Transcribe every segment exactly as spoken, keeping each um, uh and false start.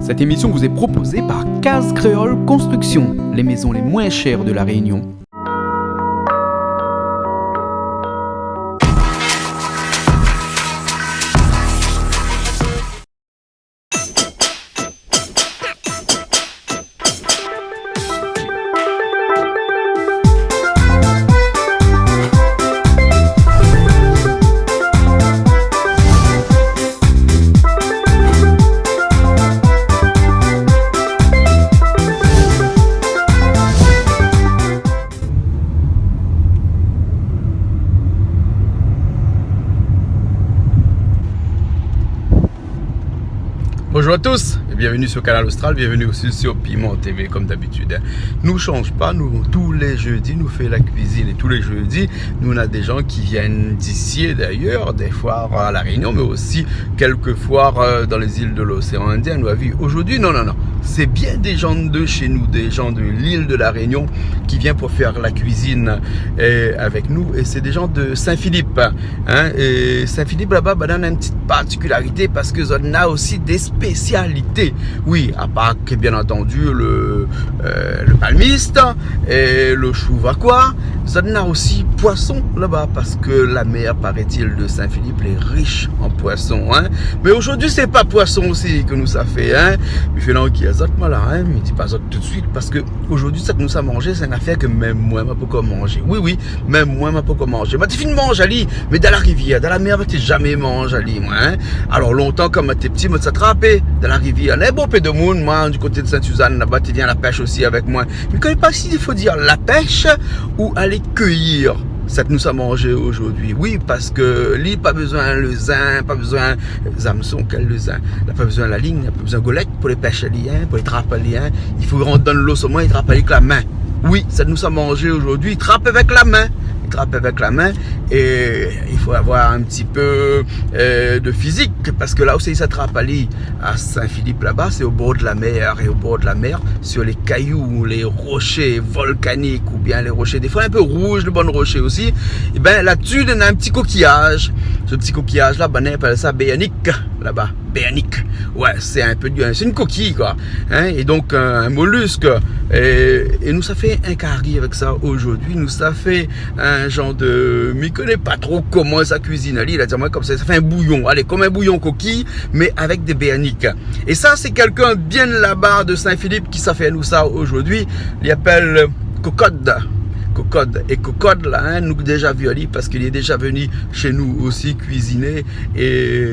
Cette émission vous est proposée par Case Créole Construction, les maisons les moins chères de La Réunion. Bonjour à tous et bienvenue sur Kanal Austral, bienvenue aussi sur Piment T V comme d'habitude. Nou shanj pa, nou, tou lé jédi, nou fé la kuizine é tou lé jédi, nou na dé jan ki vien d'isi d'ayèr, défoi La Rénion, mé osi kèlkefoi, euh, dan lé zil de l'oséan Indien, nou la vi. Zordi, non, non, non, sé bien dé jan de shé nou, dé jan de l'il de La Rénion ki vien pou fé la kuizine, euh, avèk nou, é sé dé jan de Sin-Filip. Hein, é Sin-Filip laba, banna na in ti partikilarité parske zot na osi dé spésialité. Oui, apar ke, bien antandi, le, euh, le palmis é le shou vakoi, zot na osi poison laba, parske la mèr, paraît-il, de Sin-Filip lé rish an poison, hein. Mé zordi, sé pa poison osi ke nou sa fé, hein. Mi fé lanki azot, moin la, hein, mi di pa azot tout de suite, parske zordi, sak nou sa manjé, sé in afèr ke mèm moin, ma pankor manjé. Oui, oui, mèm moin, ma pankor manjé. Ma té fine manj ali, mé dan la rivièr, dan la mèr, ma té zamé manj ali, moin, hein. Alor, lontan, kan ma té pti, moin té sa trapé dan la rivièr. Néna bonpé de moun, moin, du koté de Sainte-Suzanne, laba, té vien la pèsh osi avèk moin. Mi koné pa si i fo dir la pèsh ou alé kéyir sak nou sa manjé zordi. Oui, parske li, pa bezoin le zin, pa bezoin zamson, kèl le zin. La pa bezoin la lign, la pa bezoin golèt pou lé pèsh ali, hein, pou lé trap ali, hein. I fo rant dan lo solman, i trap avèk la min. Oui, sak nou sa manjé zordi, i trap avèk la min. I trap avèk la min é i fo avoir in ti pé, euh, de fizik, parske la osi sa trap ali a Sin-Filip laba, sé o bor de la mèr, é o bor de la mèr, sur les cailloux, les rochers volcaniques ou bien les rochers, défoi in pé rouj, de bann roshé osi, é bin, la dsi, néna in ti kokiyaz. Se ti kokiyaz la, banna i apèl sa bèrnik laba. Bèrnik. Ouais, sé in pé di, sé in kokiy, koi. Hein, é donk, euh, in molusk. É, é nou sa fé in kari avèk sa zordi. Nou sa fé in jan de, mi koné pa tro koman sa kuizine ali, la di amoin konmsa, sa fé in bouyon. Alé, konm in bouyon kokiy, mé avèk dé bèrnik. É sa, sé kèlkin bien laba de Sin-Filip ki sa fé anou sa zordi. Li apèl Kokod. Kokod. É Kokod la, hein, nou la déza vi ali parske li la déza vni shé nou osi kuiziné. É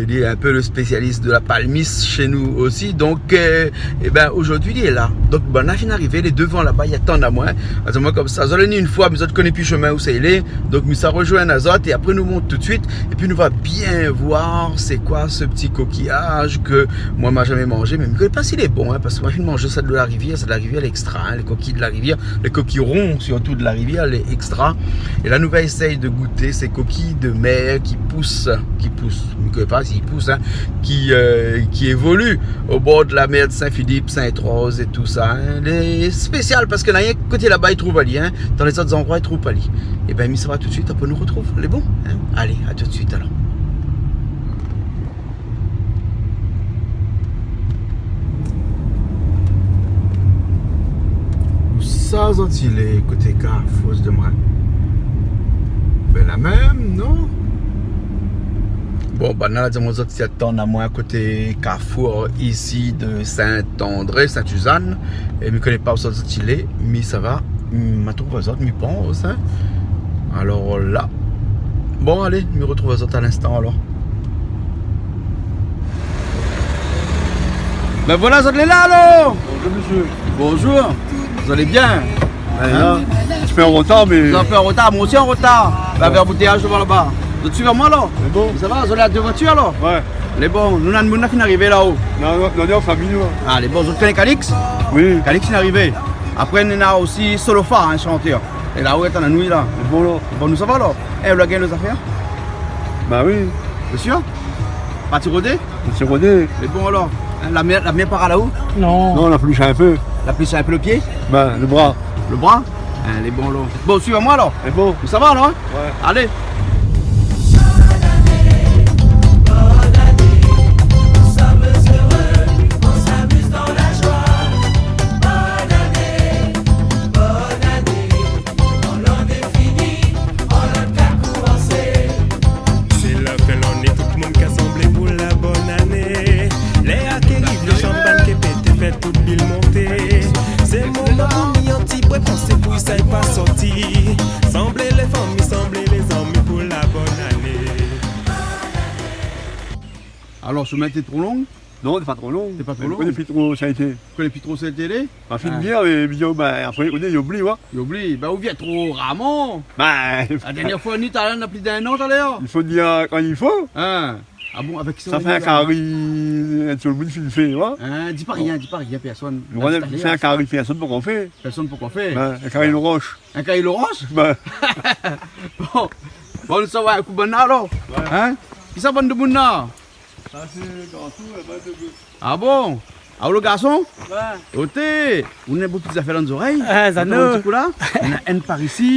li lé in pé le spésialis de la palmis shé nou osi. Donk, euh, é bin, zordi, li lé la. Donk, banna la fine arivé, lé dovan laba, i atann amoin. Atann amoin konmsa. Zot lé vni in foi, mé zot koné pi shomin ousa i lé. Donk, mi sa rozoinn azot é apré, nou mont tout de suit. Épi, nou va bien voir sé koi se ti kokiyaz ke moin, ma zamé manjé. Mé mi koné pa si lé bon, hein, parske moin, la fine manjé sa de la rivièr. Sa de la rivièr, lé extra, hein, lé kokiy de la rivièr. Lé kokiy ron, sirtou de la rivièr, lé extra. É la, nou va éséy de gouté sé kokiy de mèr ki pous, ki pous, mi koné pa si i pous, hein, ki, euh, ki évolu o bor de la mèr de Sin-Filip, Sint-Roz é tousa, hein. Lé spésial parske na rienk koté laba i trouv ali, hein. Dan lé zot zandroi, i trouv pa li. É bin, mi sava tout de suit, apré nou artrouv. Lé bon, hein ? Alé, a tout de suit alor. Ousa zot i lé, koté karfour de moin ? Bin, la mèm, non ? Bon, banna la di amoin zot i atann amoin koté karfour isi de Sint-André, Sint-Sizane. É mi koné pa ousa zot i lé, mi sava, ma trouv azot, mi pans, hein. Alor la. Bon, alé, mi artrouv azot a linstan alor. Bin voilà, zot lé la alor. Bonjour, monsieur. Bonjour. Zot lé bien ? Bin, hein ? Zot lé in pé an rotar, mé... Zot lé in pé an rotar, moin osi an rotar. Bin, avèk anboutèyaz dovan laba. Zot suiv amoin alor ? Lé bon. Sava, zot lé a dé voitir alor ? Ouais. Lé bon, nou néna, nou néna fine arivé la-o. Non, non, non, non, fami, ouais. Ah, lé bon, zot koné Calix ? Oui. Calix fine arivé. Apré, nou néna osi Solofa, hein, shantèr. É la-o, atann anou la. Lé bon, la. Bon, nou sava alor. Eh, ou la gingn lo zafèr ? Bin oui. Bien sir ? Parti rodé ? Parti rodé. Lé bon alor. Hein, la mèr, la mèr par la-o ? Non. Non, la pli in pé. La pli in pé lo pié ? Bin, lo bra. Lo bra ? Hein, lé bon alor. Bon, suiv amoin alor. Lé bon. Sava alor, hein ? Ouais. Alé. Tout pil monté. Sé moman pou mi an ti bwé, pansé pou sa i pa sòti. Sanblé lé fanmi, sanblé lé zanmi pou la bone ané. Alor, shomin té tro long ? Non, té pa tro long. Té pa tro long. Koné pi tro sa été. Koné pi tro sa été ? Ma fine bien, mé mi di, bin, apré, ou oubli, wa. Ou oubli, bin, ou vien tro rarman. Bin, la dernièr foi nou té la, na plis d'in an, talèr. I fo dir kan i fo. Hin. Ah bon, avèk sa, sa fé in kari, tout lo moun fine fé, wa. Hin, di pa rien, di pa rien, pèrsone. Nou, nou fé in kari, pèrsone pankor fé. Pèrsone pankor fé. Bin, in kari lo rosh. In kari lo rosh ? Bin. Bon. Bon, nou sava in kou bann alor. Wé. Hin ? Kisa bann demoun la ? Sa sé garson, laba, sé Ah bon ? Ah, ou lo garson ? Wé. Oté, ou néna bonpé zafèr dan zorèy. Ah, zano. Atann in ti kou la. Néna inn par isi,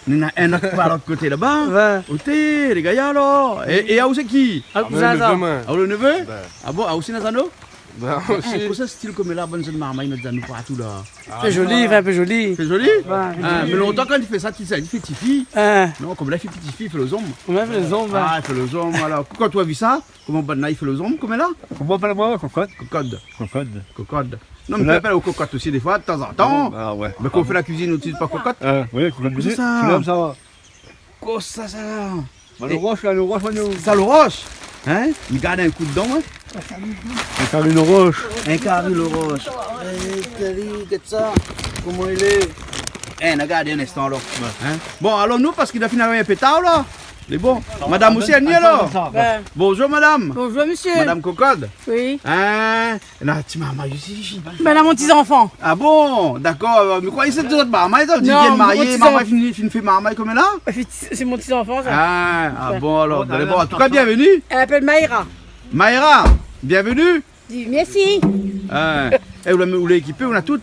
néna inn lot par lot koté laba. Wé. Oté, lé gayar alor. É, é aou sé ki ? Ah, kouzin sa. Ah, ou lo nevé ? Bin. Ah bon, aou osi néna zano ? Bin, osi. Hin, kosa stil koméla, bann zèn marmay i mèt zano partou la. Fé zoli, fé in pé zoli. Fé zoli ? Wé. Hin, mé lontan kan i fé sa, ti sa, i fé tifi. Hin. Non, koméla i fé tifi, i fé lo zonm. Koméla i fé lo zonm, wé. Ah, i fé lo zonm, alor. Kan ou la vi sa, Koman bann la i fé lo zonm, koméla ? Koman i apèl amoin ? Kokot. Kokot. Kokot. Kokot. Non, mé i apèl aou kokot osi défoi, tazantan. Ah wé. Mé kan ou fé la kuizine, ou di pa kokot ? Ah wé, kokot. Kosa sa ? Kosa sa ? Kosa sa ? Bin, lo rosh la, lo rosh, mano. Sa lo rosh ? Hin ? Mi gard in kou dedan, wé. In kari lo rosh. In kari lo rosh. É, kari, gèt sa. Koman i lé ? É, nou gard in instan, alor. Wé. Hin ? Bon, alon nou, parské la fine ariv in pé tar, la. Lé bon. Madam osi, èl ni la. Wé. Bonjour, madam. Bonjour, monsieur. Madam Kokot. Oui. Hin, na ti marmay osi. Bin, la, mon ti zanfan. Ah bon, dakor. Mé koi, sé zot marmay sa, ou di... Non, vien marié, mon ti zanfan. Marmay fine, fine fé marmay koméla ? Sé mon ti zanfan, sa. Ah, ah bon, alor, bon, an tou ka, bienvenu. Èl i apèl Maïra. Maïra, bienvenu. Di mèrsi. Ah, é, ou la, ou la ékipé, ou na tout.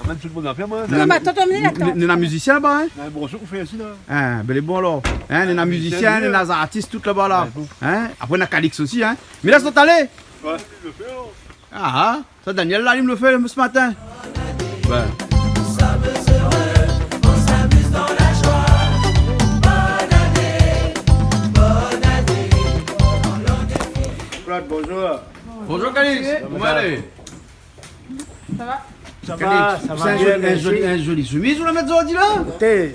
Mèm tout lo moun la fé, moin. Non, mé atann, atann, atann. Néna mizisien laba, hin ? Néna in bon sou ou fé isi la. Ah, bin, lé bon alor. Hin, néna mizisien, néna zartis, tout laba la. Wé, bon. Hin ? Apré, néna Calix osi, hin. Mé la, sa alé. Wé. Ah, ah. Sa, Daniel la, li la fé lo fé se matin. Wé. Claude, bonjour. Bonjour, Calix. Koman i lé ? Sa va ? Sa va, sa va bien, mèrsi. Zoli, in zoli shemiz ou la mèt zordi la ? Oté,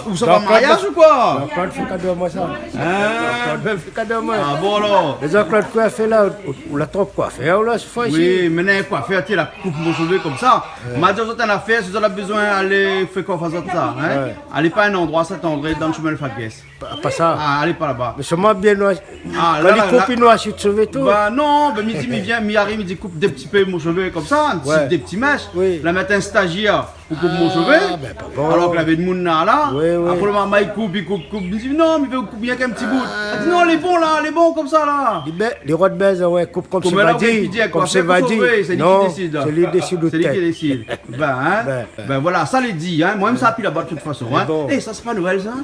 ou sava mariaz ou koi ? Jean-Claude la fé kado amoin sa. Hin ? Jean-Claude la fé kado amoin. Ah bon, alor ? Mé Jean-Claude, kosa ou la fé la ? Ou la tronp koifèr ou la, sèt foi isi ? Oui, mé néna koifèr, té la koup mon shové konmsa. Wé. Ma di azot in afèr, si zot la bezoin, alé fé koifèr azot sa, hin ? Wé. Alé pa in landroi, Saint-André, dan shomin Lafagès. Pa, pa sa. Ah, alé pa laba. Mé solman bien noir. Ah, kan la, li koup, la, li noirsi out shové tou. Ba non, ba mi di, mi vien, mi ariv, mi di, koup dé ti pé mon shové konmsa, in ti, wé, dé ti mèsh. Oui. La mèt in stazièr pou koup mon shové. Ah, bin, pa bon. Alor ke lavé demoun la, la. Oui, oui. Apré, lo marmay i koup, i koup, koup. Mi di, non, mi vé koup rienk in ti bout. Ah. Èl i di, non, lé bon la, lé bon konmsa la. Li bin, li rod bin, wé, koup konm sé Vadi. Konm sé Vadi. Sé li ki désid. Non, sé li ki désid. Bin, hin. Bin, bin. Bin voilà, sa lé di, hin. Moin, mi sa apui laba de tout fason, hin. Lé bon. É, sa, sé pa Noël, sa ?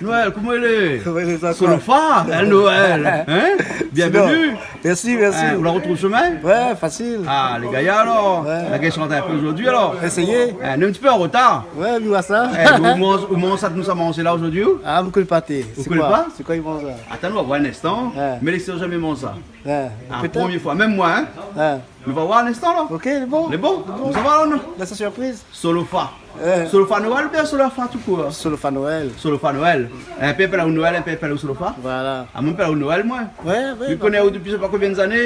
Noël, koman i lé ? Koman i lé, sa, koi ? Solofa, Noël, hin ? Bienvenu. Sinon, mèrsi, mèrsi. Hin, ou la rotrouv shomin ? Wé, fasil. Ah, lé gayar, alor. Wé. La gingn shant in pé zordi, alor. Éséyé. Hin, nou lé in ti pé an rotar. Wé, mi oi sa. É, ou manz, ou manz sa, nou sa manzé la zordi, ou ? Ah, ou koné pa té. Ou koné pa ? Sé koi ? Sé koi i manz la ? Atann, nou va oir in instan. Wé. Mé lé sir, zamé manz sa. Wé, ah, pétèt. Promié foi, mèm moin, hin. Wé. Nou va oir in instan, la. Oké, lé bon. Lé bon ? Lé bon. Nou sava, la, non ? Lès la sirpriz. Solofa. Wé. Solofa Noël oubien Solofa tout kour ? Solofa Noël. Solofa Noël. In pé i apèl aou Noël, in pé i apèl aou Solofa. Voilà. Ah, moin mi apèl aou Noël, moin. Wé, wé. Mi koné aou dopi sé pa konbien zané.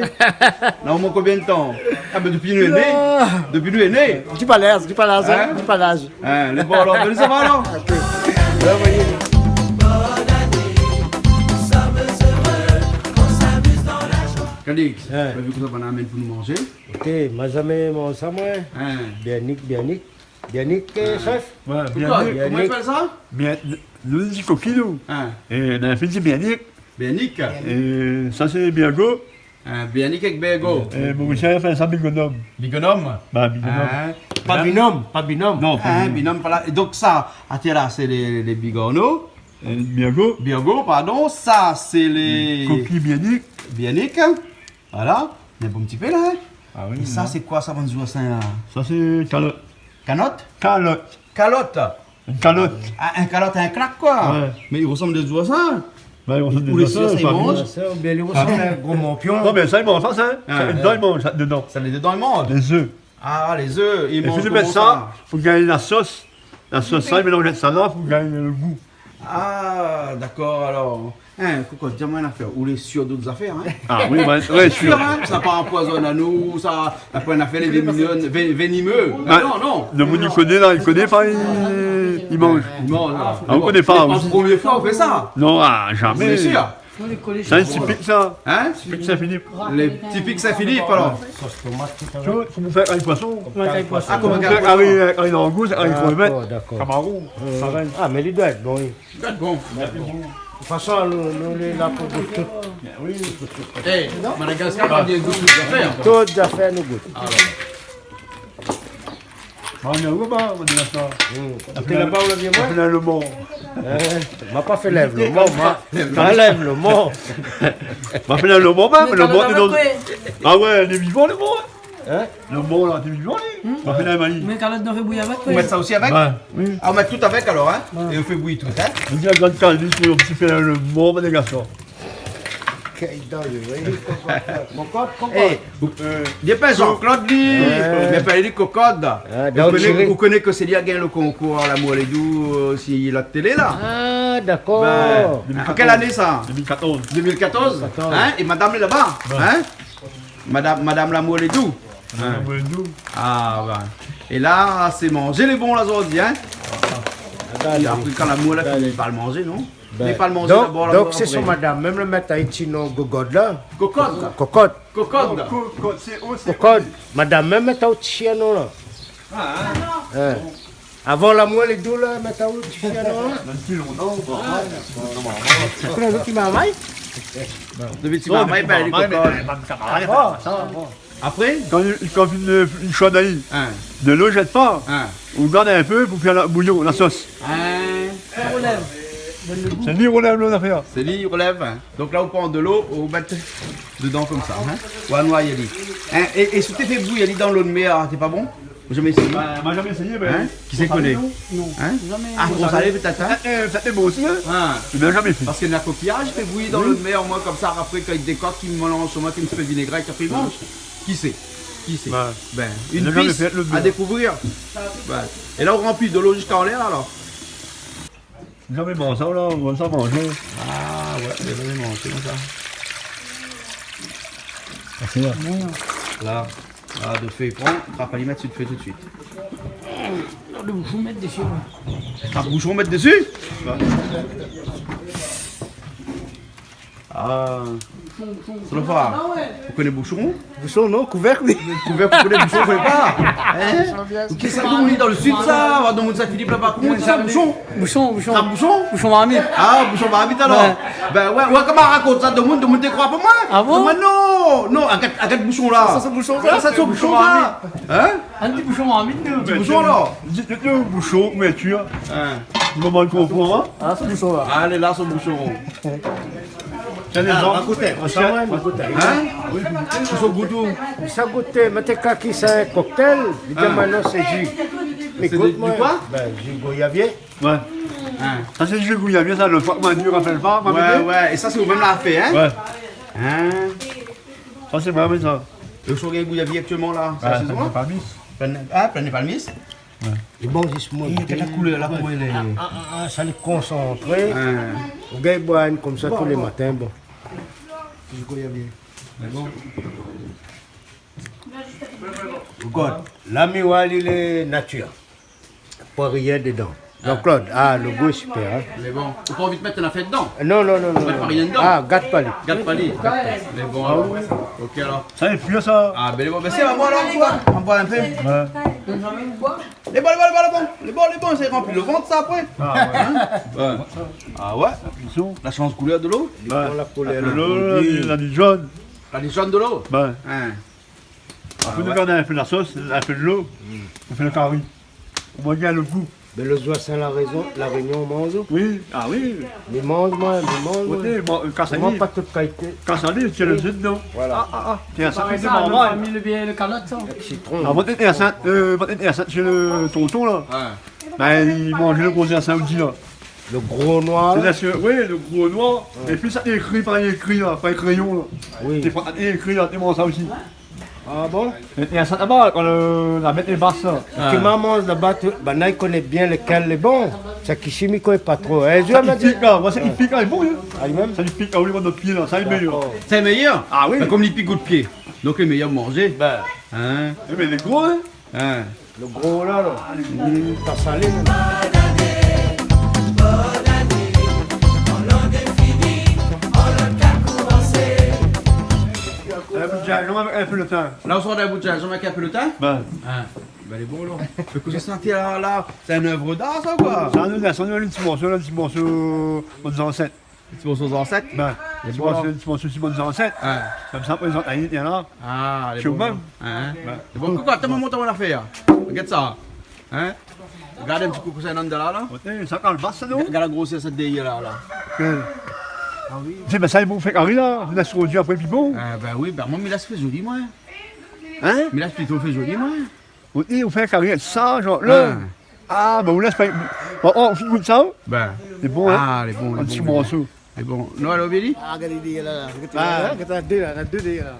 Na omoin konbien d'tan ? Ah, bin, dopi nou lé né. Non. Dopi nou lé né. Di pa laz, di pa laz, hin. Hin ? Di pa laz. Hin, lé bon, alor. Bin, sava, alor. Oké. Wé, voyé. Calix, hin, ou la vi kosa bann la amenn pou nou manzé ? Oté, ma zamé manz sa, moin. Hin. Biennik, biennik. Biennik, hin, shèf ? Wé, biennik. Koman i apèl sa ? Bien, nou di koki, nou. Hin. É dan la fine, sé biennik. Biennik. É sa, sé bèrgo. Hin, biennik èk bèrgo. É Morisien i apèl sa bigonom. Bigonom ? Ba, bigonom. Hin. Pa binom, pa binom. Non, pa binom. Hin, binom, pa la. É donk sa, atèr la, sé lé, lé bigorno. É bèrgo. Bèrgo, pardon. Sa, sé lé koki biennik. Biennik, hin. Voilà, néna in bon ti pé la, hin. Ah oui. É sa, sé koi sa, bann zoursin la ? Sa, sé kalot. Kanot ? Kalot. Kalot. In kalot. Ah, in kalot, in klak, koi. Wé. Mé i resanm dé zoursin. Wé, i resanm dé zoursin, i manz. Ou lé sir, sa i manz. Sa, oubien i resanm in gro morpion. Non, mé sa, i manz sa, sa. Ah. Sa, lé dedan, i manz sa dedan. Sa, lé dedan, i manz. Lé zèf. Ah, lé zèf, i manz koman sa ? Fo gingn la sos. La sos, sa, i mélanz sa la pou gingn lo gou. Ah, dakor, alor. Hein, Kokot, di amoin in nafèr, ou lé sir d'ot zafèr, hein ? Ah oui, ouais, ouais, sir. Sir, hein ? Sa pa anpoizone anou, sa, apré, na fé lé vénimé, vé-, vénimé. Non, non. Lo moun i koné la, i koné pa, i, i manz. I manz, la. Ah, ou koné pa, ou. Sé pa lo promié foi ou fé sa. Non, ah, zamé. Ou lé sir ? Sa, sé tipik, sa. Hein ? Tipik Saint-Philippe. Lé tipik Saint-Philippe, alor. Sos tomat, tout sa. Tou, fo fé avèk poison. Avèk poison. Ah, koman ? Fo fé avèk, avèk langous, avèk krevèt. Dakor, dakor. Kamaron, sarèn. Ah, mé li doi èt bon, oui. Bon. De tout fason, nou, nou lé la pou gout tout. Eh, Madagascar, nou gout tout zafèr. Tout zafèr, nou gout. Alor. Mé ou la vi, Madagascar. Hmm. Ou té laba, ou la vi, moin ? Apré lo mor. Hein ? Ma pa fé lèv lo mor, ma, ma lèv lo mor. Ma fé lèv lo mor, mèm, lo mor, lé dan, ah ouais, lé vivan, lo mor. Hein ? Lo mor la, lé vivan, li. Hmm. Ma fé lèv ali. Mé kalot, nou fé bouyi avèk, oui. Ou mèt sa osi avèk ? Bah, oui. Ah, ou mèt tout avèk, alor, hein ? Ouais. É ou fé bouyi tout, hein ? Ou di, gard Kaldi, si ou fé lèv lo mor, Madagascar. Kèl dan, oui. Kokot, Kokot. Eh, bien pa Jean-Claude, li. Ouais. Mé pa li, Kokot. Ah, ou koné, ou koné ke sé li la gingn lo konkour Lamour lé dou, euh, si la télé, la. Ah, dakor. Ben, an kèl ané, sa ? Deux mille quatorze. Deux mille quatorze ? Quatorze. Hein ? É madam lé laba, hein ? Madam, madam Lamour lé dou. Madam Lamour lé dou. Ah, ben. É la, sé manzé lé bon, la, zordi, hein ? Ah, ben, apré, kan Lamour la fini, pa manzé, non ? Ben, mé pa manzé donk, dabor, donk, sé son madam mèm la mèt ali ti non Gogod la. Kokot. Kokot. Kokot. Kokot, sé, oh, sé Kokot. Madam mèm la mèt ali ti non la. Ah, hein. Hein. Avan Lamour lé dou la, mèt ali ti non la. Dopi lontan, koi. Ah, dakor. Dopi lontan, dopi ti marmay. Dopi ti marmay, ben, lé Kokot. Apré ? Kan li, kan li fine, li shod ali, hein, dolo, zèt pa. Hein. Ou gard in pé pou fé la bouyon, la sos. Hein. Sa i rolèv. Sé li i rolèv lo zafèr. Sé li i rolèv, hein. Donk la, ou pran dolo, ou mèt dedan konmsa, hein. Ou anoy ali. Hein, é, é si ou té fé bouyi ali dan lo d'mèr, té pa bon ? Ou zamé éséyé ? Ben, moin la zamé éséyé, ben. Hein ? Kisa i koné ? Non. Hein ? Zamé. Ah, fo salé pétèt, hein ? Pétèt, euh, pétèt lé bon osi, hein. Ah. Mé moin la zamé fé. Parske na kokiyaz, i fé bouyi dan lo d'mèr, moin, konmsa, apré, kan i dékok, i mélanz solman èk in ti pé vinégrèt, apré i manz. Kisa ? Kisa ? Ben, in pis a dékouvrir. Ben. É la, ou ranpli dolo ziska anlèr, alor. Zamé manzé sa, la, ou sa manzé. Ah ouais, zamé manzé konmsa. Ah, sé la. La, la, do fé, pran, trap ali, mèt si lo fé tout suit. Trap boushon, mèt dési. Trap boushon, mèt dési ? Ouais. Ah. Sé lo foi. Ou koné boushon ? Boushon, non, kouvèrk, oui. Kouvèrk, ou koné, boushon, ou koné pa. Hein ? Kisa i di dan lo sid, sa ? Ou va dan lo sid Saint-Philippe laba, koman i di sa, boushon ? Boushon, boushon. Trap boushon ? Boushon marmit. Ah, boushon marmit, alor. Ouais. Ben ouais, ouais, koman i rakont sa, domoun, domoun té kroi pa moin. Ah bon ? Domoun, non, non, arèt, arèt boushon la. Sa, sa, sé boushon, sa. Sa, sa, sé boushon, sa. Marmit. Hein ? In ti boushon marmit, non ? Ti boushon, alor. Di, di, di, boushon, ouverture. Hein. Di moman ou konpran, hein ? Ah, sé boushon la. Alé, la, sé boushon. Tiens, les gens. Ah, ma gout, ma gout. Hein ? Ou sa gout ou ? Sa gout, mé té ka ki sa, in cocktail, li di amoin non, sé ji. Mé gout, di koi ? Ben, ji goyavié. Ouais. Hein. Sa, sé ji goyavié, sa, lot foi, moin, mi rapèl pa, moin. Ouais, ouais. É sa, sé ou mèm la fé, hein ? Ouais. Hein ? Sa, sé moin, oui, sa. É ou sa gingn goyavié aktièlman, la ? Sé la sézon, la ? Plaine des Palmistes. Plaine, ah, Plaine des Palmistes ? Ouais. Lé bon, zis moin. É, gard la koulèr la, koman i lé. Ah, ah, ah, ah, sa lé konsantré. Hein. Ou gingn boir inn konmsa tou lé matin, bon. Bon, bon. Lé bon. Gard, la mi oi, li lé natir. Pa rien dedan. Ah. Jean-Claude, ah, lo gou lé super, hein. Mé bon, ou pa anvi mèt in nafèr dedan ? Non, non, non, non. Mèt pa rien dedan. Ah, gat pa li. Gat pa li. Mé bon, alor. Ah oui. Ok, alor. Sa lé pir, sa. Ah, ben, lé bon. Ben, sé, anvoy, alor, anvoy. Anvoy in pé. Ouais. Lé bon, lé bon, lé bon, lé bon. Lé bon, lé bon, sa i ranpli lo vant, sa, apré. Ah, ouais. Hein ? Ouais. Ah, ouais. Boushon. La shanz koulèr dolo. Ouais. La koulèr, lo produi. La, la, la zone. La zone dolo. Ouais. Hein. Apré, nou gard in pé la sos, in pé dolo. Mm. Nou fé lo kari. Ou manz bien lo gou. Mé lo zoisin La Rézon, La Rényon, ou manz ? Oui, ah oui. Mi manz, moin, mi manz, moin. Koté, bon, euh, kasalé. Moin, pa tout kalité. Kasalé, tiens, lo zèt dedan. Voilà. Ah, ah, ah. Tiens, sa, sé marmay. Parèy sa, lo fami, lo bien, lo kalot, sa. Avèk sitron. Ah, moin té in sat, euh, moin té in sat shé lo tonton, la. Ouais. Ben, li manz lo gro zoisin osi, la. Lo gro noir. Sé la, sé, oui, lo gro noir. Ouais. Épi sa, ékri, pa ékri, la, pa kréyon, la. Oui. Té pa ékri, la, té manz sa osi. Ah bon ? É, é sa laba, kan, euh, la mèt lé bas, la. Ah. Ki momon laba, tout, banna i koné bien lékèl lé bon. Sak isi mi koné pa tro. Eh, sak i pik, la, moin, sak i pik, la, lé bon, hein. Ah, li mèm ? Sak i pik, ah oui, nout pié, la, sa lé méyèr. Dakor. Sé méyèr ? Ah oui. Mé kom li pik out pié. Donk, lé méyèr manzé. Bin. Hein ? Eh, mé lé gro, hein ? Hein. Lo gro la, la. Mm, pa salé, mèm. In bout zinzanm avèk in pé lo tin. La, ou sort in bout zinzanm avèk in pé lo tin ? Bin. Ah, bin, lé bon, la. Mé kosa sa, la, la, sé in œuvre d'art, sa, ou koi ? Sa, nou, la, sa, nou, in ti morso, la, in ti morso, bann zansèt. Ti morso zansèt ? Bin, ti morso, ti morso, ti morso zansèt. Ah. Konmsa, prézant, la, li vien la. Ah, lé bon, la. Hein ? Bin. Lé bon, koukou, atann, mi mont aou in afèr. Gèt sa. Hein ? Gard in ti kou kosa néna la, la. Oté, sa, kan bas, sa, non ? Gard la grosèr sa dèrièr la, la. Kèl ? Ah oui. Sé, bin, sa, i fo fé kari, la. Ou lès rozi apré, pi bon. Ah, bin oui, bin, moin, mi lès fé zoli, moin. Hein ? Mi lès plito fé zoli, moin. Ou, ou fé kari sa, zanr la. Ah. Ah, bin, ou lès pa, bon, ou fine gout sa, hein ? Bin. Lé bon, hein ? Ah, lé bon, lé bon, lé bon. In ti morso. Lé bon. Non, alor, Billy ? Ah, gard, li lé la, la. Ah. Gard, néna dé, la, néna dé, la.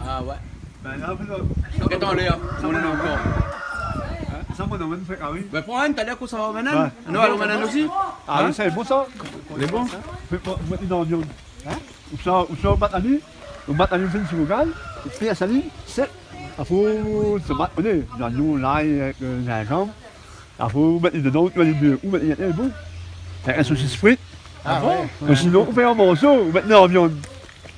Ah, ouais. Bin, la, la. Gèt anlèr, hein. Sa, moin, ankor. Hein ? Sa, moin, non, moin, mi fé kari. Bin, pran in, talèr, kan sa va, banane. Ouais. Non, alor, banane osi. Ah, oui, sa lé bon, sa. Lé bon. Fé pa, ou mèt dan la viann. Hein ? Ou sa, ou sa, ou bat ali, ou bat ali, ou fé in ti rougay, ou fé sa ali, sèk, apré, tomat, ou koné, zoignon, lay, avèk, euh, zinzanm. Apré, ou mèt dedan, ou mèt, ou mèt, ou mèt, ou mèt, bon. Avèk in sosis frit. Ah bon ? Mé sinon, ou fé an morso, ou mèt dan la viann.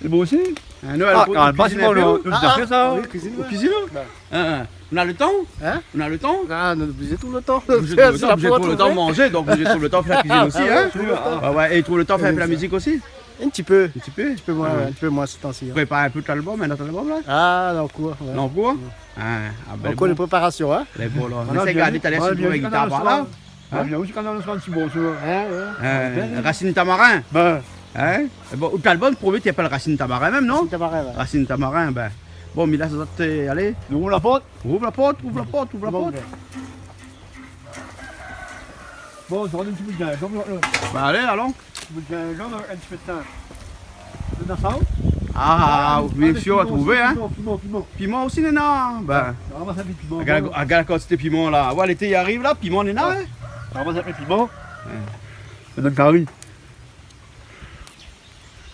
Lé bon osi. Ah, nou, ah, alor, ou kuizine in pé, ou ? Ah, oui, kuizine, ouais. Ou kuizine ? Bin. Hein, hein. Ou na lo tan ? Hein ? Ou na lo tan ? Ah, nou lé oblizé tout lo tan. Oblizé tout lo tan, oblizé tout lo tan manzé, donk oblizé tout lo tan fé la kuizine osi, hein ? Ah, ouais, tout lo tan. Ah ouais, é tout lo tan fé in pé la mizik osi ? In ti pé. In ti pé ? In ti pé moin, ouais, in ti pé moin sé tan-si, ouais. Prépar in pé out album, in ot album, la ? Ah, an kour, ouais. An kour ? Ouais. Ah, ah, bin, an kour de préparasion, hein ? Lé bon, la. Voilà, mi sa gard talèr si ou trouv in gitar par la. Hein ? Voilà, mi sa gard si ou trouv in ti morso, la. Ouais, ouais. Euh, Rasine Tamarin. Bin. Hein ? É bon, out album promié i apèl Rasine Tamarin mèm, non ? Rasine Tamarin, ouais. Rasine Tamarin, bin. Bon, mi lès azot, euh, alé. Nou rouv la port ? Rouv la port, rouv la port, rouv la port. Bon, bin. Bon, sa va, in ti bout zinzanm, la. Bin, alé, alon. In ti bout zinzanm, in ti pé d'tin. Ou na sa, ou ? Ah, ah, bien sir, piman, trouvé, hein. Piman, piman, piman. Piman osi, néna. Bin. Ah, moin sa fé piman, ah, gard, bon. Ah, gard la kantité piman, la. Ouais, lété i ariv, la, piman, néna, hein. Ah, moin sa fé piman. Ouais. Sa i donn kari.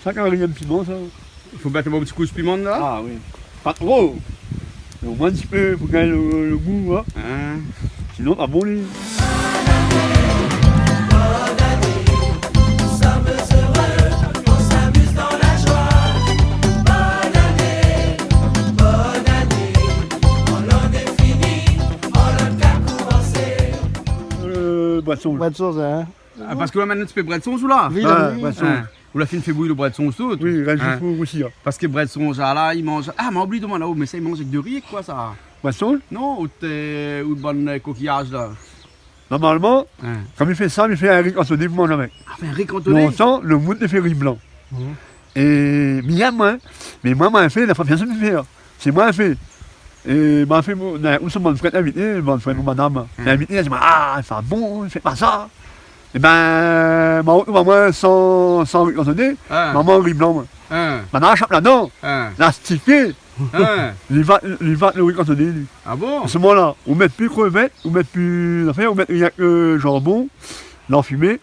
Sa, kan i ariv in piman, sa. I fo mèt in bon ti kou piman la. Ah oui. Pa tro. Mé omoin in ti pé pou gingn lo, lo gou, hein. Hein. Sinon, pa bon, li. Euh, boison. Boison, hein. Ah, parske ou la amenn in ti pé brèd sonz ou la ? Oui, oui. Brèd sonz. Hein. Ou la fine fé bouyi lo brèd sonz tout ? Oui, rès zis pou rousi, hein. Parske brèd sonz la, la, i manz, ah, ma oubli domann aou, mé sa, i manz avèk do ri, koi sa ? Brèd sonz ? Non, out, euh, out bann, euh, kokiyaz la. Normalman, kan mi fé sa, mi fé in ri kantoné pou manz avèk. Ah, fé in ri kantoné ? Lontan, lo moun té fé ri blan. Mhm. É mi yèm, moin. Mé moin, moin la fé, la fami la fé, hein. Sé moin la fé. É moin la fé, moin, na, ou sa, bann frèr invité, bann frèr, mon madam. Hmm. Invité, la di, ah, sa bon, fé pa sa. Ébin, ma, ma, moin, san, san ri kantoné, ah, ma manz ri blan, moin. Ah. Banna la shap ladan. Ah. La stiké. Ah. Li va, li va lo ri kantoné, li. Ah bon ? Sé moin la, ou mèt pi krevèt, ou mèt pi zafèr, ou mèt rienk, euh, janbon, lanfimé.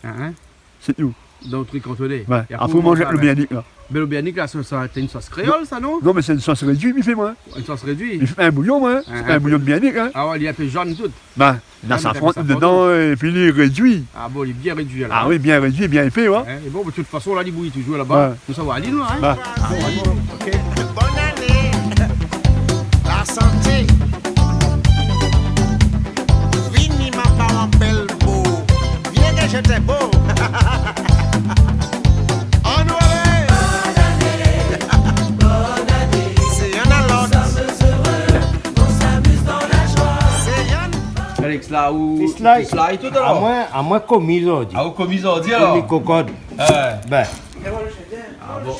Hein, hein. Sé tou. Dan out ri kantoné. Ouais. É apré, apré, ou manz avèk lo bèrnik, la. Mé lo bèrnik, la, sa, sa, sé in sos kréol, sa, non ? Non, mé sé in sos rédui, mi fé, moin. In sos rédui ? Mi fé in bouyon, moin. Hein, in bouyon de bèrnik, hein. Ah ouais, li lé in pé zone, tout. Bin, na safran dedan, épi li lé rédui. Ah bon, li lé bien rédui, alor. Ah oui, bien rédui, bien épé, ouais. Hein, é bon, de tout fason, la, li bouyi touzour laba. Ouais. Nou sava ali, nou, hein ? Bin. Ah, nou sava ali. OK. Bone ané. La santé. Vini, ma parol bèl bo. Vien ke je t'aime bo. Annou alé. Sé yonn a lot. Sé yonn. Alex, la, ou, Fislay. Fislay tout, alor ? Amoin, amoin komi zordi. Ah, ou komi zordi, alor ? Komi kokod. Ouais. Bin. Ah bon.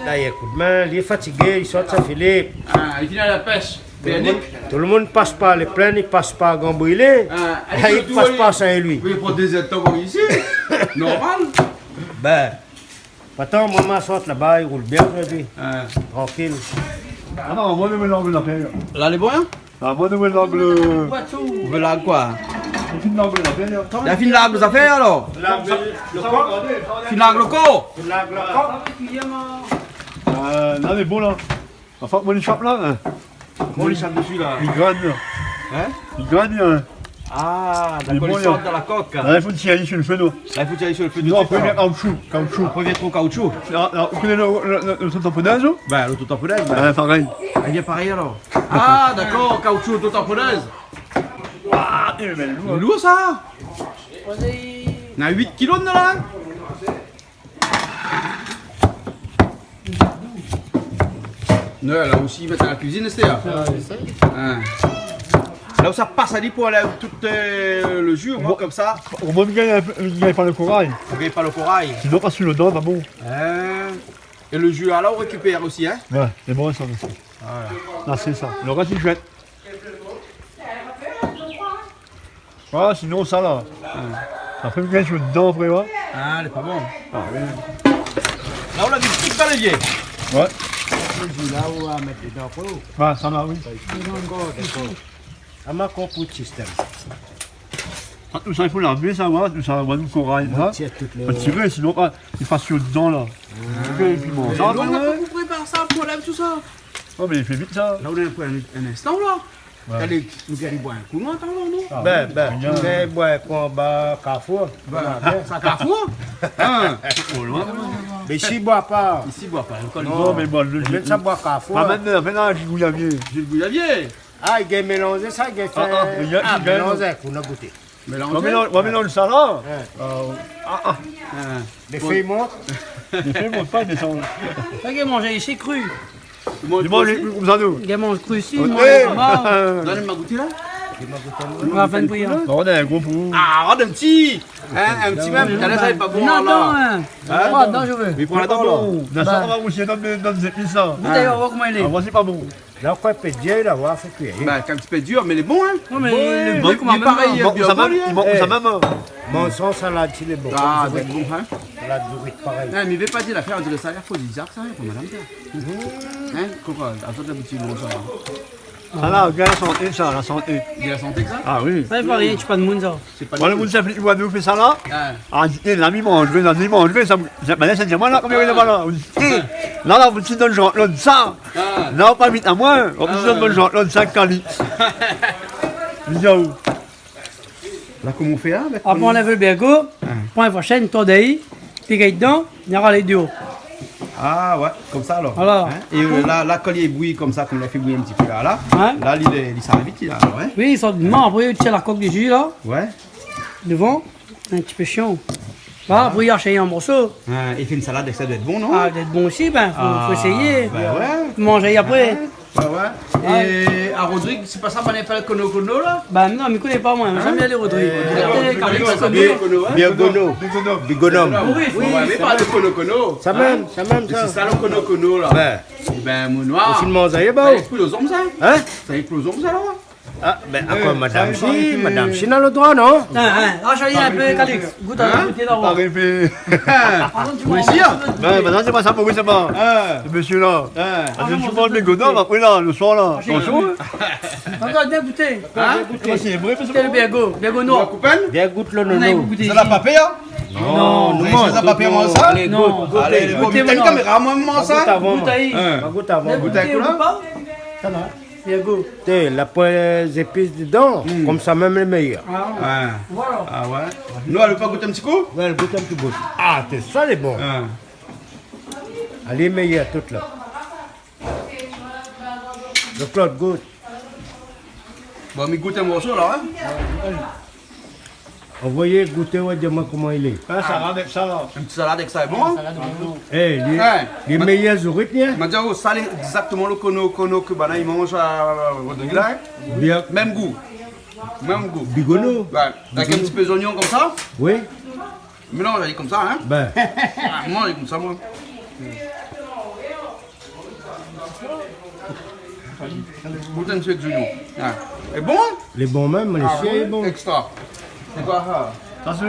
La, li ékout, mé li lé fatigé, li sort Sin-Filip. Ah, li fine alé la pèsh. Tout lo moun, tout lo moun i pas par lé plin, i pas par Gran Brilé. Ah, li pas par Sin-Lwi. Oui, pou dé zèr d'tan konm isi. Normal. Bin, pourtan, moin, ma sort laba, li roul bien zordi. Ah. Trankil. Ah non, moin, nou mélanz zafèr. La lé bon, in ? Ah, moin, nou mélanz. Ou vé larg koi ? Fine larg zafèr, la. Fine larg zafèr, alor. Fine larg lo kor. Euh, la lé bon, la. Anfin, moin, li shap la, in. Moin, li shap dési, la. Li grin, la. In ? Li grin, in. Ah, dakor, li sort dan la kok. La, i fo tir ali si lo fé, non ? La, i fo tir ali si lo fé. Non, apré, i vien kaoutchou, kaoutchou. Apré, i vien tro kaoutchou. La, la, ou koné lo, lo, lo, lototanponèz, ou ? Bin, lototanponèz, bin. Bin, parèy. Li vien parèy, alor. Ah, dakor, kaoutchou, lototanponèz. Ah, é, mé lour. Lour, sa. Na uit kilo, la. Non, la osi, i mèt dan la kuizine, sé sa ? Ah, sé sa. In. La ou sa pas ali pou anlèv tout, euh, lo ji, omoin, konmsa. Omoin, i gingn in pé, i gingn pa lo koray. I gingn pa lo koray. Sinon, pas sou lo dan, pa bon. In. É lo ji, la, ou rékipèr osi, in ? Ouais, lé bon, sa, osi. Voilà. La, sé sa. Lo rès, i jèt. Ah, sinon, sa, la. Sa fé in kèk shoz dedan, apré, ouais. Ah, lé pa bon. Ah, oui. La, ou la vi tout sa, Olivier. Ouais. Sé ji la ou va mèt dedan, apré, ou ? Ouais, sa, la, oui. Dakor, dakor. Ah, ma konpri lo sistèm. Ah, tout sa, i fo lavé sa, ouais, tout sa, ouais, nou koray, sa. Tir tout lo... Tir, sinon, ah, i fas shoz dedan, la. Ah. Épi, épi, bon, sa, nou, nou la pa konpri par sa, pou anlèv tout sa. Oh, mé i fé vit, sa. La, ou néna pou in, in instan, la. Ouais. Alé, nou gingn boir in kou, non, atann, non ? Ah, bin, oui, bin, bien. Nou gingn boir in kou anba Carrefour. Voilà. Sa, Carrefour ? In ? Oh, loin. Mé isi, i boir pa. Isi, i boir pa. Non, mé bon, lo... Mèm sa, boir Carrefour. Ah, mèm, mèm la, Gilles Gouyavier. Gilles Gouyavier. Ah, i gingn mélanzé sa, i gingn fé... Ah, ah, mé i gingn mélanzé, ou na gouté. Mélanzé ? Ou va mélanz, ou va mélanz sa la. Ouais. Euh, ah, ah. Lé fèy i mont. Lé fèy i mont pa, i désann. Sa i manz isi kri. I manz konmsa, nou. I manz kri isi, i manz konmsa. Donn amoin gouté la. Ou va fé in bouyon. Bon, on a un gros bout. Ah, on a un petit. Hein, un petit même. Talèr sa lé pa bon, la. Non, non, hein. Hein ? Pran dan, mi vé. Mé pran dan, la. Bon, la, sa, on va osi donn, donn zépis, la. Gout, on va voir koman i lé. Ah, voici pas bon. La, ou koné, pé dir, la, voir, fé kui. Bin, in ti pé dir, mé lé bon, hein. Non, mé lé bon, koman, parèy, mèm, bien bon, li, hein. Bon, sa mèm, hein. Bon, san salad, si lé bon. Ah, lé bon, hein. Salad zourit, parèy. Non, mé mi vé pa dir la fé, on diré sa, i fo dir sa, hein, pou madam, sa. Hein, koman, atann, in ti bon, sa va. Sa la, gingn la santé, sa, la santé. Gingn la santé, sa ? Ah oui. Sa i fé rien, i tié pa d'moun, sa. Sé pa... Voilà, d'moun, sa fé, i voi nou fé sa la. Ah. Ah, di, é, la, mi manz, la, mi manz, sa, sa, bin, sa, di amoin, la, konbien néna la, la. É, la, la, ou ti donn Jean-Claude sa. Ah. Non, pa vit amoin. Ou ti donn Jean-Claude sa, Calix. Vidéo. La, koman ou fé, hein, avèk... Apré, on lèv lo bèrgo, pran in fourshèt, in tour d'èy, pigay dedan, néna ralé déor. Ah ouais, konmsa alor. Voilà. Hein ? É, euh, la, la, kan li bouyi konmsa, kan li la fé bouyi in ti pé la, la, hein ? La, li, li sar vit, la, alor, hein ? Oui, i sort, non, apré, i tir la kok dési, la. Ouais. Dovan, in ti pé shian. La, apré, i ash an morso. Hein, i fé in salad avèk sa, i doi èt bon, non ? Ah, i doi èt bon osi, bin, fo, fo éséyé. Ah, bin ouais. Manz apré. Ouais, ouais. É a Rodrig, sé pa sa, bann i apèl kono-kono, la ? Bin non, mi koné pa, moin. Moin, mi koné pa. Moin, mi koné Rodrig. Rodrig, kono-kono, hein ? Bigono. Bigono. Oui, ouais, mé pa de kono-kono. Sa mèm, sa mèm, sa. Sé sa, lo kono-kono, la. Bin. Bin, mon noir. Ou fine manz, sa i lé bon. Sa i éksploz, sa. Hein ? Sa i éksploz, sa, la. Ah, bin, akoz, madam, sa, si, madam, si, na lo droi, non ? Hein, hein. Ah, sa i lé in pé, Calix. Gout, gout, la. Parèy, pé. Oui, si, hein. Bin, madam, sé pa sa, pou oui, sé pa. Ah. Lo mésyé la. Ah. Ah, sé souvan lo bèrgo, non, apré la, lo soir la. Ah, atansion, hein. Ankor, vien gouté. Hein ? Sé vré, mé sé lo bèrgo, bèrgo noir. Vien gout lo nono. Sa la pa pèr, hein ? Non, nou manz. Sa la pa pèr, manz sa ? Alé, gout. Alé, gout. Gout, mé tèl kaméra, moin, manz sa. Gout avan. Gout avan. Hein. Gout avan. Gout avan, la. Sa va. Bèrgo. Té, la poin zépis dedan, konmsa mèm lé méyèr. Ah ouais. Voilà. Ah ouais. Nou, alé pa gout in ti kou ? Ouais, gout in ti bout. Ah, té, sa lé bon. Ah. Alé, méyèr tout la. Lo Claude, gout. Bon, mi gout in morso la, hein. Anvoy gouté, ouais, di amoin koman i lé. Ah, salad avèk sa, la. In ti salad avèk sa, lé bon, hein ? Salad avèk sa. Eh, lé, lé méyèr zourit, hein. Ma di aou, sa lé égzaktoman lo kono-kono ke banna i manz a Rodrig la, hein. Bien. Mèm gou. Mèm gou. Bigono. Ouais. Avèk in ti pé zoignon konmsa. Oui. Mélanz ali konmsa, hein. Bin. Ah, moin, konmsa, moin. Gout in ti pé zoignon. Ah. Lé bon, hein ? Lé bon mèm, lé... Ah, sé bon, bon. Extra. Sé koi sa ? Sa, sé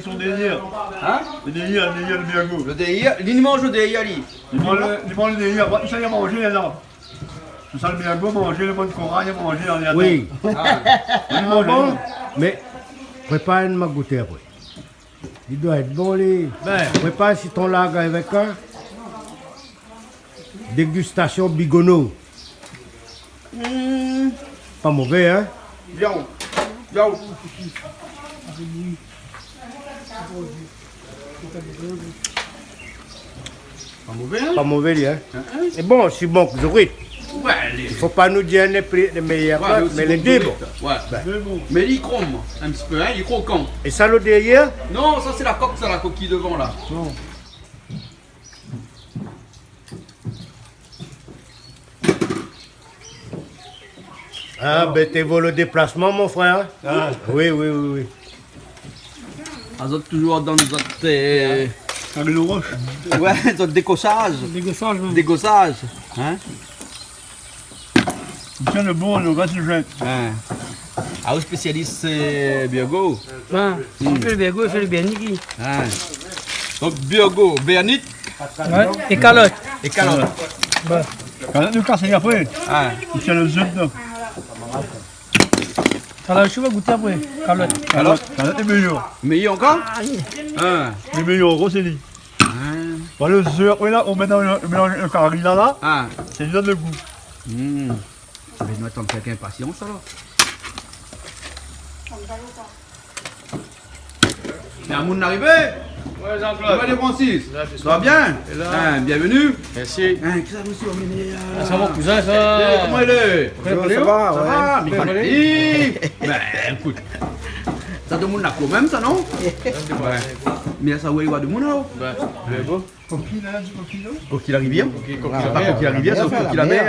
son déir. Hein ? Lo déir, lo déir, lo bèrgo. Lo déir, li manz lo déir, li. Li manz lo, li manz lo déir. Bon, sa, li la manzé, la. Sa lé bien bon, manzé, lo bann koray, manzé dan lé... Oui. Ah bon ? Mé prépar in, ma gouté apré. Li doi èt bon, li. Bin. Prépar sitron larg avèk, in, dégustasion Bigono. Hmm. Pa mové, in ? Bien. Bien. Pa mové, in ? Pa mové, li, in ? Hein, hein. É bon, si bon, zourit. Ouais, lé... I fo pa nou dir lé pli, lé méyèr, ouais, mé lé dé bon. Ouais. Bin. Mé li krom in ti pé, in, li lé krokan. É sa, lo dèryèr ? Non, sa sé la kok, sa, la kokiy dovan la. Non. Ah, bin, té vo lo déplasman, mon frèr. Ah. Oui, oui, oui, oui. Ah, zot toujour dan zot, euh, Carré de Roche. Ouais, zot dégosaz. Dégosaz, ouais. Dégosaz, in ? Tiens, lo bon, lo gras, lo jèt. In. Ah, ou spésialis, euh, burgo. Bin, hmm, i fé lo burgo, i fé lo bièrnik. In. Donk, burgo, bièrnik. Ouais, é kalot. É kalot. Ouais. Kalot, nou kas apré. Ah. I tienbo lo zèf dedan. Kalot, ou va gouté apré. Kalot. Kalot, kalot lé méyèr. Méyèr ankor ? Ah, oui. In. Lé méyèr ankor, sé li. Ah. Bon, lo zèf apré la, ou mèt dan lo, mélanz lo kari la, la. Ah. Sé li i donn lo gou. Hmm. Bin, nou atann avèk inpasians, alor. Néna moun arivé ? Ouais, Jean-Claude. Koman i lé, Francis ? Là, je suis... Sa va bien ? Et là ? In, bienvenu. Merci. In, kisa, mésyé, ou la amenn, euh... Ah, sa va, kouzin, sa ? Eh, koman i lé ? Bonjour, sa va, ouais. Sa va, mé... Bin, ékout. Sa, domoun la kan mèm, sa, non ? Ouais. Mé sa, ouais, i voi domoun, alor. Bin, lé bon. Kokiy la, di kokiy la. Kokiy la rivièr ? Kokiy, kokiy la mèr. Ah, pa kokiy la rivièr, sé kokiy la mèr.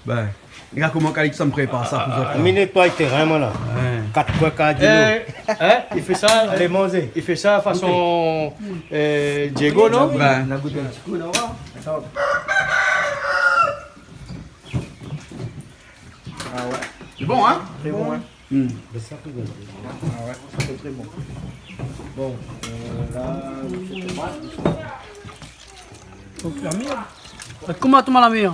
Ouais. Bin, gard koman Calixte i prépar sa pou zot la. Mi nétoy térin, moin, la. Ouais. Kat koin kardinal. Eh, in, i fé sa, alé manzé. I fé sa fason, euh, Diego, non ? Bin. Nou gouté in ti kou, nou va voir. Ah ouais. Lé bon, in ? Très bon, hein ? Hmm. Ah ouais, c'est très bon. Bon, euh, là, c'est pas mal. Donk la mèr. Koman ou la tonm la mèr ?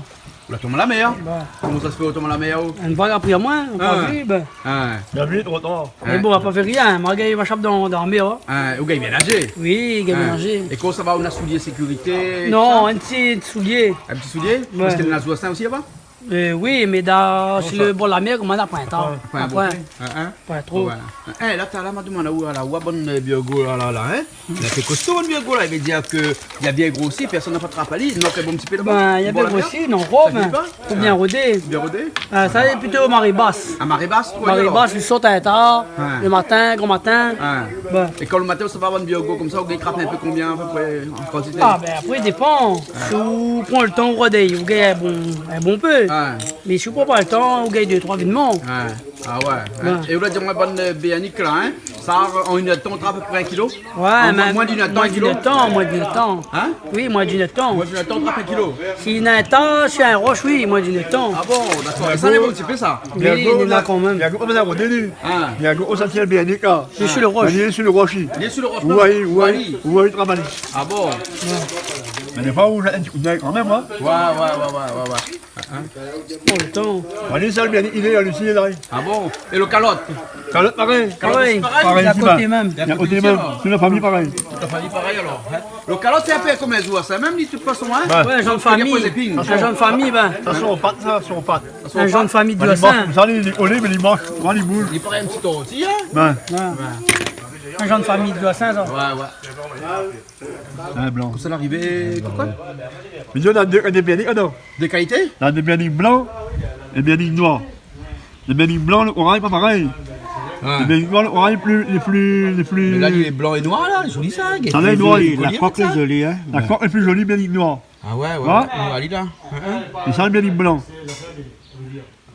Ou la tonm la mèr ? Bin. Koman sa i fé, ou la tonm la mèr, ou ? In vag la pri amoin, ou la pa vi, bin. Ah. Bien vit, otan. Mé bon, la pa fé rien, moin la gingn ma shap dan, dan la mèr, in. Ah, ou gingn bien nazé ? Oui, gingn bien nazé. É koman sa va, ou na soulié sékirité, tousa ? Non, in ti soulié. In ti soulié ? Ouais. Parské néna zoursin osi laba ? Euh, oui, mé dan, si lo bor la mèr, koman, na poin tan. Poin bonpé. Poin tro. Ouais. Eh, la, talèr, ma domann aou, la, ou la bann, euh, burgo la, la, la, in ? Lé in pé kosto, bann burgo la, i vé dir ke li la bien grosi, pèrsone la pa trap ali, non, fé bon ti pé laba. Bin, li la bien grosi, non, ro, mé fo bien rodé. Bien rodé ? Ah, sa lé plito maré bas. Ah, maré bas, oui, alor. Maré bas, i sort in ta, lo matin, gran matin. Ah. Bin. É kan lo matin, ou sava bann burgo konmsa, ou gingn trap in pé konbien, a pé pré, an kantité ? Ah, bin, apré, i dépan. Si ou pran lo tan, ou rodé, ou gingn in bon, in bon pé. Ah. Mé si ou pran pa lo tan, ou gingn dé, troi vidman. Ah. Ah ouais, hein. Ouais. É ou la di amoin bann, euh, bièrnik la, hein. Sa, an inn èr d'tan, ou trap a pé pré in kilo ? Ouais, an moin, moin d'inn èr d'tan, in kilo ? Moin d'inn èr d'tan, moin d'inn èr d'tan. Hein ? Oui, moin d'inn èr d'tan. Moin d'inn èr d'tan, ou trap in kilo ? Si néna in ta, si in rosh, oui, moin d'inn èr d'tan. Ah bon, dakor. É sa, lé bon, ti pé sa. Oui, néna kan mèm. Néna kan mèm. Hein. Néna kan mèm, sa, ou la di. Li lé si lo rosh. Li lé si lo rosh, li. Ou voi, ou voi, ou voi travay. Ah bon ? Ouais. Mé défoi, ou la in ti kou d'èy kan mèm, hein. Ouais, ouais, ouais. Hein ? Pran lo tan. Alé, sa, bien, li lé la, li lé la. Ah bon ? É lo kalot ? Kalot parèy. Kalot parèy, li lé a koté mèm. Li lé a koté mèm. Tout la fami parèy. Tout la fami parèy, alor, hein ? Lo kalot, sé in pé konm in zour, sa mèm, de tout fason, hein ? Ouais. Ouais, in zanr fami. In zanr fami, bin. Sa, son pat, sa, son pat. In zanr fami de zour, sa. Sa, li, li lé kolé, mé li manz, li bouz. Li parèy in ti torti, hein ? Bin. Ouais. In zanr fami de zour, sa. Ouais, ouais. In blan. Kosa la arivé, kokoy ? Mé néna dé, dé bièrnik, non ? Dé kalité ? Néna dé bièrnik blan é bièrnik noir. Lo bièrnik blan, lo koray lé pa parèy. Ah. Lo bièrnik noir, lo koray lé pli, lé pli, lé pli... Mé la, li lé blan é noir, la, zoli sa, gèt. Sa la lé noir. Zoli, la kok lé zoli, hein. La kok lé pli zoli, bièrnik noir. Ah ouais, ouais, ouais. Ouais. Li lé la. Hein, hein. É sa, lo bièrnik blan.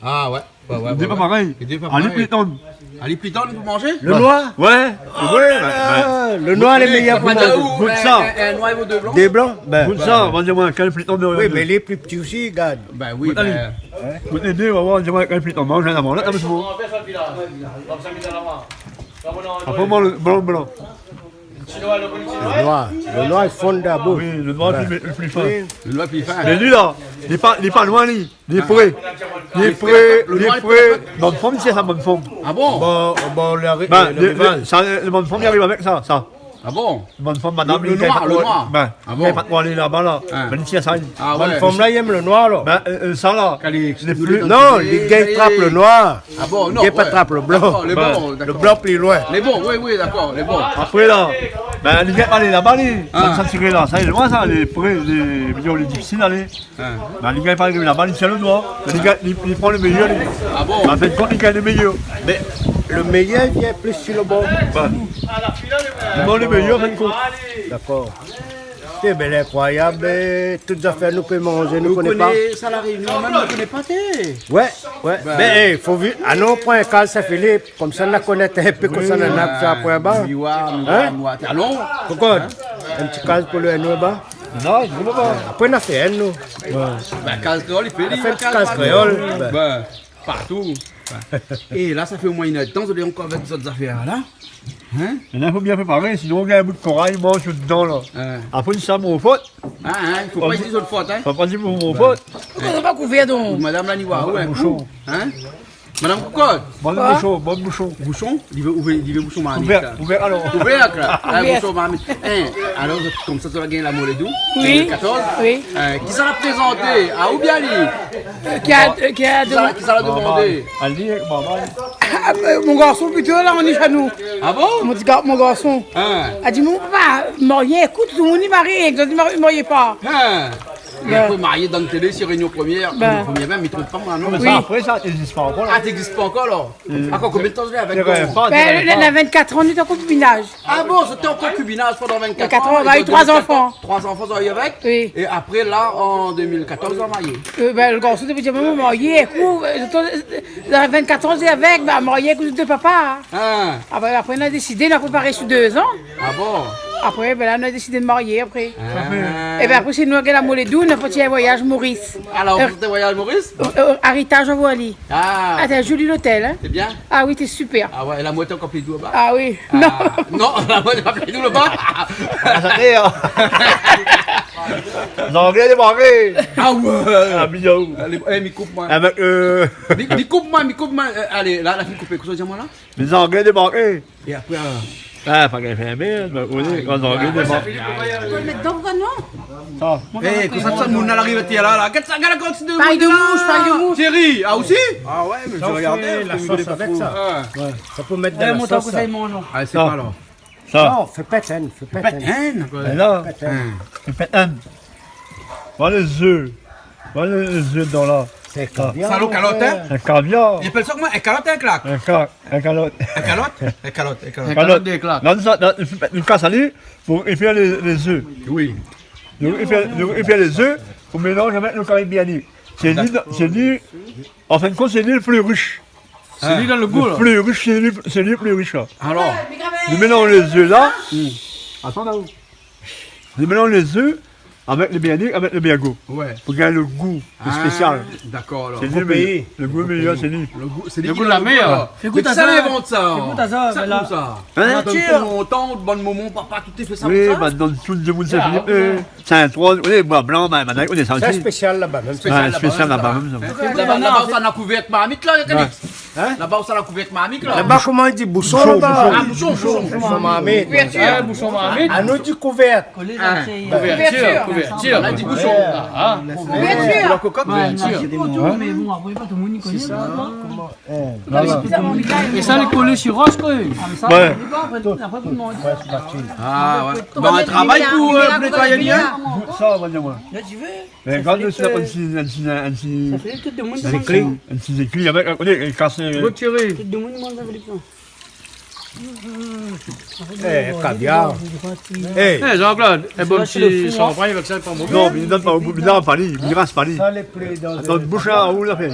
Ah ouais. Ouais, ouais, ouais. Lé dé pa parèy. Lé dé pa parèy. Ali pli tann. Ali pli tann pou manzé ? Lo noir ? Ouais. Oh la la. Lo noir lé méyèr pou manzé. Gout sa. In, in noir é dé blan ? Dé blan, bin. Gout sa, va di amoin kèl pli tann. Oui, mé li lé pli pti osi, gard. Bin oui, bin. Gout lé dé, va voir, di amoin kèl pli tann. Manz in avan, la, atann. Apré, moin, lo blan, blan. Lo noir. Lo noir i fonn dan la boush. Oui, lo noir lé pli, lé pli fin. Oui. Lo noir lé pli fin. Mé li la, li lé pa, li lé pa noir li. Li lé fré. Li lé fré, li lé fré. Bann fanm i tir sa, bann fanm. Ah bon ? Bon, bon, le ri-, ben, le, le, le, sa, le, bann fanm i ariv avèk sa, sa. Ah bon ? Bann fanm, madam, lo noir, lo noir. Ben, ah bon ? Li gingn pa tro alé laba la. Hein. Ben, li tir sa, li. Ah ouais. Bann fanm la i èm lo noir la. Ben, euh, euh, sa la. Kan li, lé pli, non, li gingn trap lo noir. Ah bon, non, ouais. Li gingn pa trap lo blan. Dakor, lé bon, dakor. Lo blan pli loin. Lé bon, oui, oui, dakor, lé bon. Apré la, ben, li gingn pa alé laba li. Ah. Sa, sa tiré la, sa lé loin sa, lé pré, lé, lé difisil alé. Hein. Ben, li gingn pa alé laba, li tir lo noir. Li gingn, li, li pran lo méyèr li. Ah bon ? Ben, an fin d'kont, li gingn lo méyèr. Mé lo méyèr i vien pli si lo bor. Ben, li pran lo méyèr, an fin d'kont. Dakor. Eh ben, lé inkroiyab, eh, tout zafèr nou pé manzé, nou koné pa. Ou koné sa, La Rényon mèm, nou koné pa, té. Ouais, ouais. Ben. Ben, eh, fo vi-, anon pran in kaz Sin-Filip, konmsa nou koné in pé kosa nou néna sa pou anba. Miwa, miwa, miwa. Hein ? Alon. Pourquoi ? Hein ? In ti kaz pou lo, nou anba. Non, mi koné pa. Apré, nou fé in, nou. Ouais. Ben, kaz kréol, li fé, li fé in ti kaz kréol. Ben, partou. É la, sa fé omoin inn èr d'tan, zot lé ankor avèk zot zafèr la. Hein ? Mé la, fo bien préparé, sinon, ou gingn in bout koray, manz dedan la. Hein. Apré, sa mon fot. Ah, hein, fo pa di zot fot, hein. Fo pa di mon, mon fot. Pourquoi t'as pas couvert donc ? Madam la, ni wa, ouais, boushon. Hein ? Madam Kokot. Bon boushon, bon boushon. Boushon ? Li vé, ou vé, li vé boushon marmit, la. Kouvèrk, kouvèrk, alor. Kouvèrk, la. Ah, kouvèrk. Boushon marmit. Hein, alor, konmsa, zot la gingn La Molédou, oui, deux mille quatorze. Oui. Euh, kisa la prézanté ? Ah, oubien li ? Euh, ki a, euh, ki a, kisa, kisa la demandé ? Ali, maman. Ah, euh, mon garson plito la, i vien shé nou. Ah bon ? Mon ti gar-, mon garson. Hein. La di, mon papa, marié, ékout, tout lo moun i marié, zot i marié pa. Hein. Mé apré, marié dan télé, si Rényon Première, ben. Rényon Première mèm, mi tronp pa moin, non ? Oui. Sa, apré sa, i égzis pa ankor la. Ah, i égzis pa ankor, alor. Euh, ankor konbien d'tan zot lé avèk, euh, ben, lé an konkibinaz. Ah bon, zot té an konkibinaz pandan vinn-kat an, é dan vinn-kat an, troi zanfan. Troi zanfan zot la u avèk ? Oui. É apré, la, an deux mille quatorze, zot la marié. Euh, ben, lo garson té di, maman, marié, ékout, euh, zot, euh, dan vinn-kat an, zot lé avèk, ben, marié, ékout, dé papa, hein. Ah. Apré, apré, nou la désidé, nou la préparé sou dé zan. Ah bon ? Apré, ben la, nou la désidé de marié apré. Ah. É ben apré, sé nou la gingn La Molédou, nou la parti in voiyaz Maurice. Alor, euh, ou fé in voiyaz Maurice ? Euh, euh, Héritage, anvoy ali. Ah. Ah, té in zoli lotèl, hein. Sé bien ? Ah oui, té super. Ah ouais, é la moitié ankor pli dou laba ? Ah oui. Ah. Non. Non, la moitié ankor pli dou laba. Ah, sa té, hein. Zanglé débarké. Ah ouais. Ah, bien. Alé, eh, mi koup moin. Avèk, euh, mi, mi koup moin, mi koup moin. Euh, alé, la, la fine koupé. Kosa ou di amoin la ? Lé Zanglé débarké. É apré, euh, ah, pa gingn fé in mèr, mé oui, kan Zanglé débarké. Ou mèt dedan, non ? Sa. Eh, kosa sa, moun la ariv atèr la, la. Gard sa, gard la kantité de moun la. Pay de moush, pay de moush. Thierry, ah, osi ? Ah ouais, mé sa, mi rogard, fé la sos avèk sa. Ah. Ouais. Sa pou mèt dan la sos, sa. Ah, sé pa la. Sa. Non, fé pèt inn, fé pèt inn. Pèt inn ? Pèt inn. Voilà lé zèf. Voilà lé zèf dedan la. Sé kaviar. Sa lo kalot, hein ? In kaviar. I apèl sa koman ? In kalot, in klak ? In ka-, in kalot. In kalot ? In kalot, in kalot. In kalot dé klak. Non, sa, non, nou kas ali pou fé lé, lé zèf. Oui. Nou fé, nou fé lé zèf, pou mélanz avèk lo kari biyani. Sé li, sé li, an fin d'kont, sé li lo pli rish. Sé li dan lo gou, la. Lo pli rish, sé li, sé li lo pli rish, la. Alor. Nou mélanz lé zèf la. Hmm. Atann, la. Nou mélanz lé zèf avèk lo biyani, avèk lo biyani. Ouais. Pou gingn lo gou spésial. Ah, dakor, alor. Sé li lo méyèr. Lo gou méyèr, sé li. Lo gou, sé li ki donn lo gou, la. Fé gout sa, la. Mé kisa la invant sa ? Fé gout sa, la. Sa, koman sa ? Hein ? Natir. Dan tan lontan, bann momon, papa, tout té fé sa, oui, konmsa ? Ben, dan tout lo moun, sé fini. Ah, ouais. Sint-Antoine, oui, boi blan, ben, ben, nou koné sa osi. Sé spésial laba, mèm. Spésial laba, sa. Ouais, spésial laba, mèm sa. Laba, laba, sa, na kouvèrk marmit, la, Calix. Hein ? Laba, sa, na kouvèrk marmit, la. Laba, koman i di, boushon, laba ? Boushon, boushon, boushon. Ah, boushon, boushon. Boushon marmit. Kouvertir. Ah, boushon marmit. Ah, nou di kouvèrk. Ah, kouvertir, kouvertir. La di boushon. Ah, ah. Kouvertir. Pou la kokot, kouvertir. Ouais, mé bon, apré, pa tout lo moun i koné. Sé sa. Koman ? É sa, lé kolé si ros, koi. Ouais. Ah, ouais. Bon, in travay pou, euh, nétoiy ali, hein. Sa, ou va di amoin. Mé gard, nou la in ti, in ti, in ti, in ti zékli avèk, ou koné, i kas, euh, eh, kaviar. Eh. Eh, Jean-Claude, in bon ti sanpran avèk sa, pa mové. Non, mé li donn pa, li donn pa li, li ras pa li. Sa, lé plé dan... Atann, boush la, ou la fé.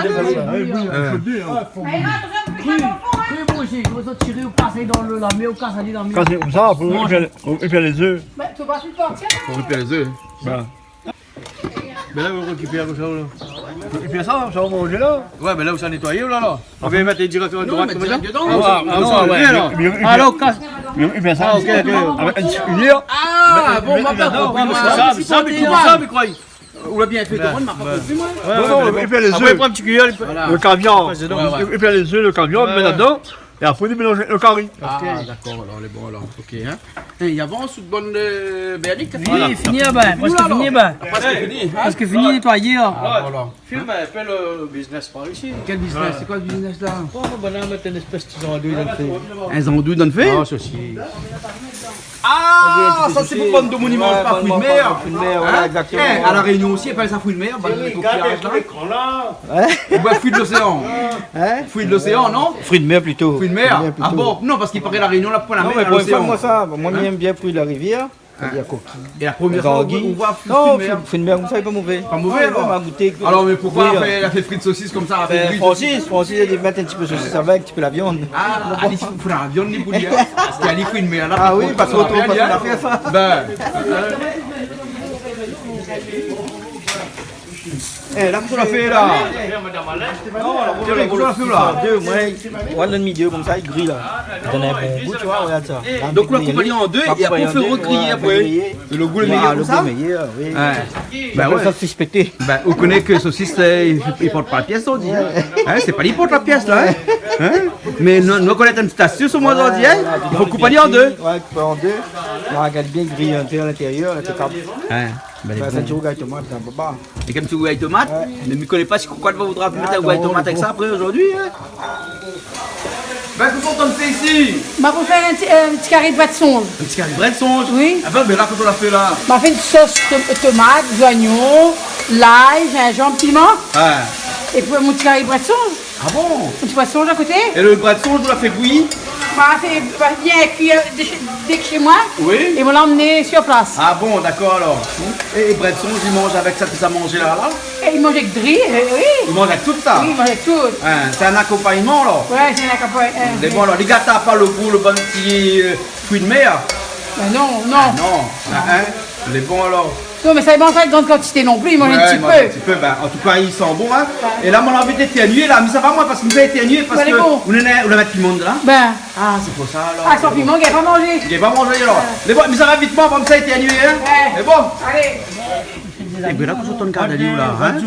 Fo dir sa, oui, oui. Mé atann, fé atansion, in. Kri, kri, mon zi, kan ou tir, ou kas ali dan lo, la mèr, ou kas ali dan lo mèr. Kan sé konmsa, fo, fo, fo fé lé zèf. Mé ou pa fé parti, in. Fo fé lé zèf. Bin. Mé la, ou rékipèr sa, la. Ou rékipèr sa, sa, ou manz la. Ouais, mé la, ou sa nétoy, la, la. Ou va mèt dirèkteman... Non, droit mé konmsa. Dirèkteman dedan. Ah, ouais, ah, ouais, ouais. Bien, bien. Alor, kas. Bien, bien, sa. Ah, ok, ok. Avèk in ti kiyèr. Ah, bon, mé, mé, mé, non, non, mé sa, sa, mé sa, mé sa, mé koi. Ou la bien fé, bin, demann, ma pa konpri, moin. Ouais, non, non, ouais, mé lé zèf. Apré, pran in ti kiyèr, li pé... Voilà. Lo kaviar. Ouais, ouais. Li pé lé zèf, lo kaviar, mèt ladan. É apré, li mélanz avèk lo kari. Ah, dakor, alor, lé bon, alor. Ok, in. É, i avans tout bann, euh, bèrnik. Fini, fini, bin, prèsk fini, bin. Prèsk fini, in. Prèsk fini nétoyé, in. Ah, voilà. Film, in pé lo business par isi. Kèl business ? Sé koi lo business la ? Oh, banna la mèt in éspès ti zandouy dan lo fé. In zandouy dan lo fé ? Ah, sa osi. Ah, sa sé pou bann demoun i manz pa fri de mèr. Fri de mèr, voilà, exactement. In ? É, a La Rényon osi, i apèl sa fri de mèr, bann kokiyaz la. Ou bien fri de loséan. In ? Fri de loséan, non ? Fri de mèr plito. Fri de mèr. Fri de mèr plito. Ah bon ? Non, parské i paré La Rényon la poin la mèr, loséan. Non, mé pou in foi, moin sa, moin, mi èm bien fri de la rivièr. Sétadir koki. É la promièr foi ou voi, ou voi fri de mèr. Non, fri, fri de mèr konmsa, lé pa mové. Pa mové, alor ? Ah, ouais, ma gouté. Alors, mé poukosa ou la fé, la fé frit sosis konmsa avèk... Bin, Francis, Francis la di mèt in ti pé sosis avèk, in ti pé la viann. Ah, ah, i fo, fo la viann, li, pou li, in. Parské ali fri de mèr la, ah oui, parské otroman, pa fé sa. Bin, euh, É, la, kosa ou la fé la ? Kosa ou la fé la ? Dé, moin, moin, dan lo milié, konmsa, i gri la. I donn in bon gou, tu vois, regard sa. La, donk, ou la koup ali an dé é apré ou fé regriy apré. É lo gou lé méyèr konmsa ? Lo gou lé méyèr, oui. Ouais. Bin ouais. Sa, sé pété. Bin, ou koné ke sosis, sé, i, i port pa la pièss, on di, in. In, sé pa li i port la pièss la, in. In ? Mé nou, nou koné in ti astis, omoin, on di, in. I fo koup ali an dé. Ouais, koup an dé. La, regard bien gri an té, a lintérièr, la, sé kap. Ouais. Bin, lé bon. Sa, ti rougay tomat la, papa. É konm ti rougay tomat, ouais, mé mi koné pa si kokoyèt va voudra mèt in rougay tomat avèk sa apré zordi, in. Bin, kosa ou antann fé isi ? Ma pou fé in ti, in ti kari brèd sonz. In ti kari brèd sonz ? Oui. Ah bin, mé la, kosa ou la fé la ? Ma fé in sos to-, tomat, zoignon, lay, zinzanm, piman. Ah. É pou mon ti kari brèd sonz. Ah bon ? In ti poison a koté. É lo brèd sonz, ou la fé bouyi ? Ma fé, ma fé bien kui, euh, dé, dé shé moin. Oui. É moin la amenn sur plas. Ah bon, dakor alor. É, é brèd sonz, i manz avèk sa, tout sa manzé la, la ? É i manz avèk dri, euh, oui. I manz avèk tout sa ? Oui, i manz avèk tout. In, sé in akonpagnman alor ? Ouais, sé in akonpagnman. Mé bon, alor, li gat pa lo gou, lo bon ti, euh, fri de mèr ? Bin non, non. Ah non, in, in. Lé bon alor. Non, mé sa i manz pa an gran kantité non pli, i manz in ti pé. Ouais, i manz in ti pé, bin, an tou ka, i san bon, in. Ouais. É la, moin la anvi étèrnié la, mé sa va moin, parské mi sa étèrnié, parske... Bin, lé bon. Ou néna, ou la mèt piman dedan ? Bin. Ah, sé pou sa alor. Ah, san piman, gingn pa manzé. Gingn pa manzé alor. Ouais. Mé bon, mi sa va vitman, avan mi sa étèrnié, in. Ouais. Mé bon. Alé. É bin la, kosa ou antann gard ali la, in ?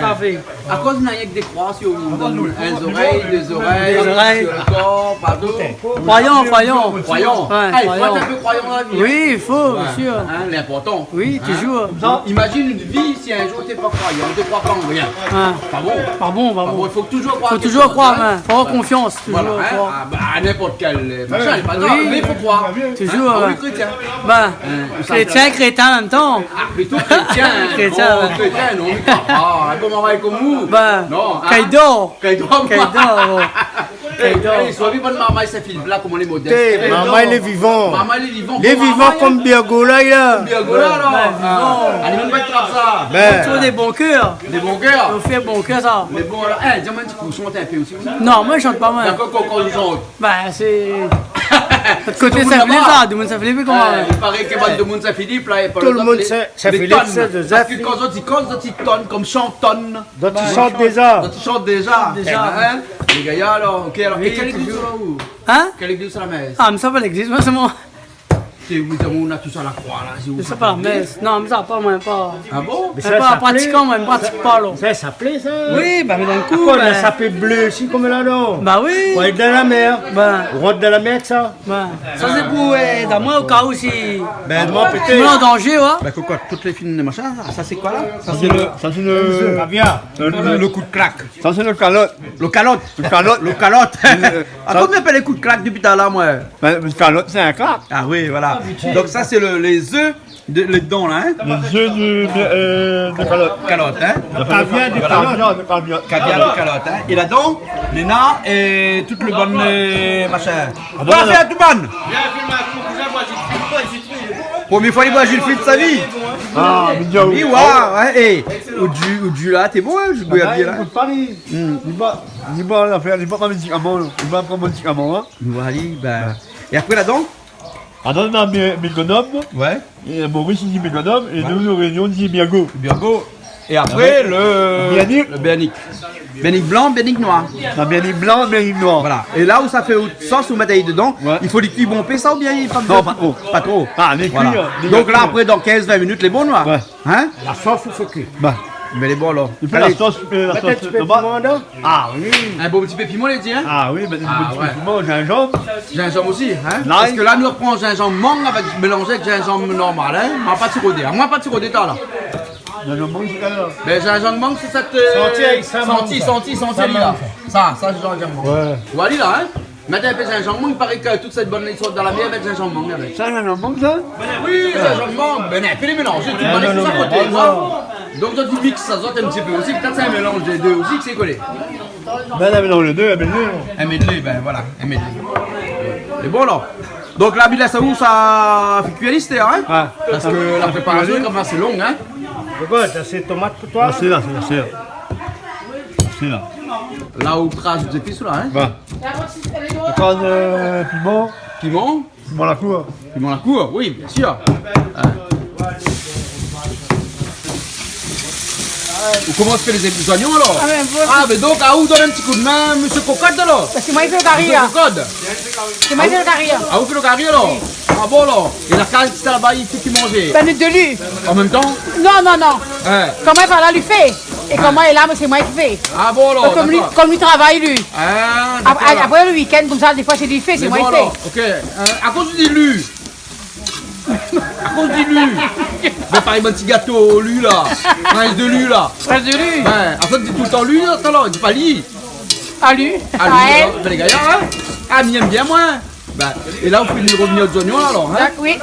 Sa fé. Akoz néna rienk dé kroi si ou, dan in zorèy, dé zorèy, dé zorèy, si lo kor, partou. Kroyan, kroyan. Kroyan. Ouais, ah, i fo èt in pé kroyan dan la vi, in. Oui, i fo, bien sir. In, lé inportan. Oui, toujour. Imazine in vi, si in zour ou té pa kroyan, ou té kroi pa an rien. Ouais. Pa bon. Pa bon, pa bon. I fo toujour kroir. Fo toujour kroir, in. Fo avoir konfians, toujour kroir. Voilà, in. Ah, ba, a ninport kèl, euh, machin, lé pa grav, mé i fo kroir. Toujour, in. Ah oui, krétien. Bin, krétien, krétin an mèm tan. Ah, plito krétien, in. Krétien, ouais. Non, krétien, non, mi kroi pa. Ah, bon, marmay konm ou. Bin, non, in. Kan i dor. Kan i dor. Kan i dor, bon. Kan i dor. É, é, soi vivan, marmay Sin-Filip la, koman lé modès. Té, marmay lé vivan. Marmay lé vivan. Lé vivan konm Bergola la. Konm Bergola la. Bin, vivan. Ah, li mèm pa i trap sa. Bin. Toujour dé bon kèr. Dé bon kèr. Ou fé bon kèr sa. Mé bon, alor, in, di amoin in ti kou, shant in pé osi. Non, moin mi shant pa, moin. Dakor, kosa ou shant ? Bin, sé koté Sin-Filip sa, tout demoun Sin-Filip, koman ? Ouais, i paré ke bann demoun Sin-Filip la, i parl tout demoun lé, Sin-, lé Sin-Filip, tonn. Sé de Sin-Filip. Parske kan zot i, kan zot i tonn konm shant tonn. Zot i shant déza. Zot i shant déza. Shant déza. É bin, in, lé gayar alor. Ok, alor, é kèl légliz ou lé la ou ? In ? Kèl légliz ou lé la, mès ? Ah, mé sa pa légliz, moin sé mon... Sé, ou, ou na tout sa la kroi la, sé ou... Sé pa la mès. Non, mé sa pa, moin pa. Ah bon ? Mé sa, pa pratikan, moin, mi pratik pa, alor. Sa, sa plé sa. Oui, ba, mé dan lo kou, akoz la, bin, sa pé blé osi konm la, non ? Ba oui. Ou va èt dan la mèr. Bin. Ou rant dan la mèr èk sa. Bin. Sa sé pou, euh, dan moin, o ka ou si... Bin, moin pétèt. Moin an danzé, ouais. Bin, kokoyèt, tout lé fine, machin, sa, sa sé koi la ? Sa sé lo, sa sé lo kaviar. Lo, lo, lo kou de klak. Sa sé lo kalot. Lo kalot. Lo kalot. Lo kalot. Akoz ou apèl kou de klak dopi talèr, moin ? Bin, lo kalot sé in klak. Ah oui, voilà. Donc ça, c'est le, les œufs de, le don, là, hein ? Les œufs de, de, euh, de calotte. Calotte, hein ? Caviar de calotte. Caviar de calotte, hein ? Et là-dedans, néna, euh, tout le bon, euh, machin. Voilà, voilà. Fé tout bon. Première fois, il boit Gilles Fit de sa vie. Ah, mé bien, oui, ouais, ouais, eh, ou du, ou du là, t'es bon, hein, je bois bien, là. Paris. Hmm. Li boir, li boir lafèr, li boir pa médikaman, li boir pa médikaman, hein. Voilà, ben. Et après, là-dedans ? Adan, na mé-, métronome. Ouais. É Maurice, li di métronome, é nou, nou Réunion, nou di biango. Biango. Et après, le, le bianique. Bianique blanc, bianique noir. Non, bianique blanc, bianique noir. Voilà. Et là où ça fait sauce, ou mèt ali dedan, ouais, il faut li kui bonpé sa, oubien li lé pa bezoin ? Non, pa tro. Pa tro. Ah, mé kui, euh, mé kui. Voilà. Donc là, après, dans quinze vingt minutes, lé bon, noir. Ouais. Hein ? La sauce, c'est OK. Bah. Mé lé bon, alors. Allez. Mèt in ti pé piman dedan. Ah oui. Un bon petit peu piment, il dit, hein ? Ah oui, mé in bon ti pé piman, zinzanm. Zinzanm aussi, hein ? L'ail. Parce que là, nou pran zinzanm mang avèk, mélangé avèk zinzanm normal, hein ? Moin pa ti rodé, hein ? Moin pa ti rodé, toi, là. Zinzanm mang, c'est quel, là ? Ben, zinzanm mang, c'est cette, euh, santi, santi, santi, là. Ça, ça, c'est zinzanm mang. Ouais. Voilà, là, hein ? Mèt in pé zinzanm mang, i paré ke tout sèt bann i sort dan la mèr, mèt zinzanm mang avèk. Sa, zinzanm mang, sa ? Oui, zinzanm mang. Ben, in pé lé mélanzé, tout bann i sort a koté, sa. Donc, toi, tu mixes ça, ça, un petit peu aussi. Peut-être c'est un mélange des deux aussi, c'est collé. Ben, un mélange des deux, un medley, non ? Un medley, ben voilà, un medley. C'est bon, là. Donc, là, Bilal, sa ou sa fé kui, hein ? Ouais. Parce que la préparation, quand même, c'est long, hein ? Pourquoi ? T'as assez de tomates pour toi ? Ah, c'est là, c'est là, c'est là. C'est là. Là, ou kraz zépis, là, hein ? Ouais. Kraz, euh, piman. Piman ? Piman la kour. Piman la kour, oui, bien sûr. Hein. Ou komans fé lé zépis, zoignon, alors ? Ah, mé bon. Ah, mé donk, aou i donn in ti kou d'min, monsieur Cocotte, alors ? Bah, c'est moi qui fais le carry, hein. Monsieur Cocotte. C'est moi qui fais le carry, hein. Ah, ou fé le carry, alors ? Oui. Ah bon, alors ? É la kaz, sa laba, i fé ki manzé ? Ben, nou dé, li. En même temps ? Non, non, non. Hein. Koman i fé la, li fé. É koman i lé la, sé moin ki fé. Ah bon, alors, d'accord. Donk, kom li, kom li travay, li. Ah, d'accord. Ap-, ap-, apré, le week-end, konmsa, défoi, sé li ki fé, sé moin ki fé. Mé bon, alors, OK. Euh, akoz ou di li ? Akoz ou di li ? Ben, parèy bann ti gato, li, la. Prince de li, la. Prince de li. Ben, akoz ou di toultan li, la, talèr, ou di pa li. Ah, li. Ah, li, ouais. Alors, ben, lé gayar, hein ? Ah, mi èm bien, moin. Ben, é la, ou fé revenir lé zoignon, la, alors, hein ? D'accord, oui.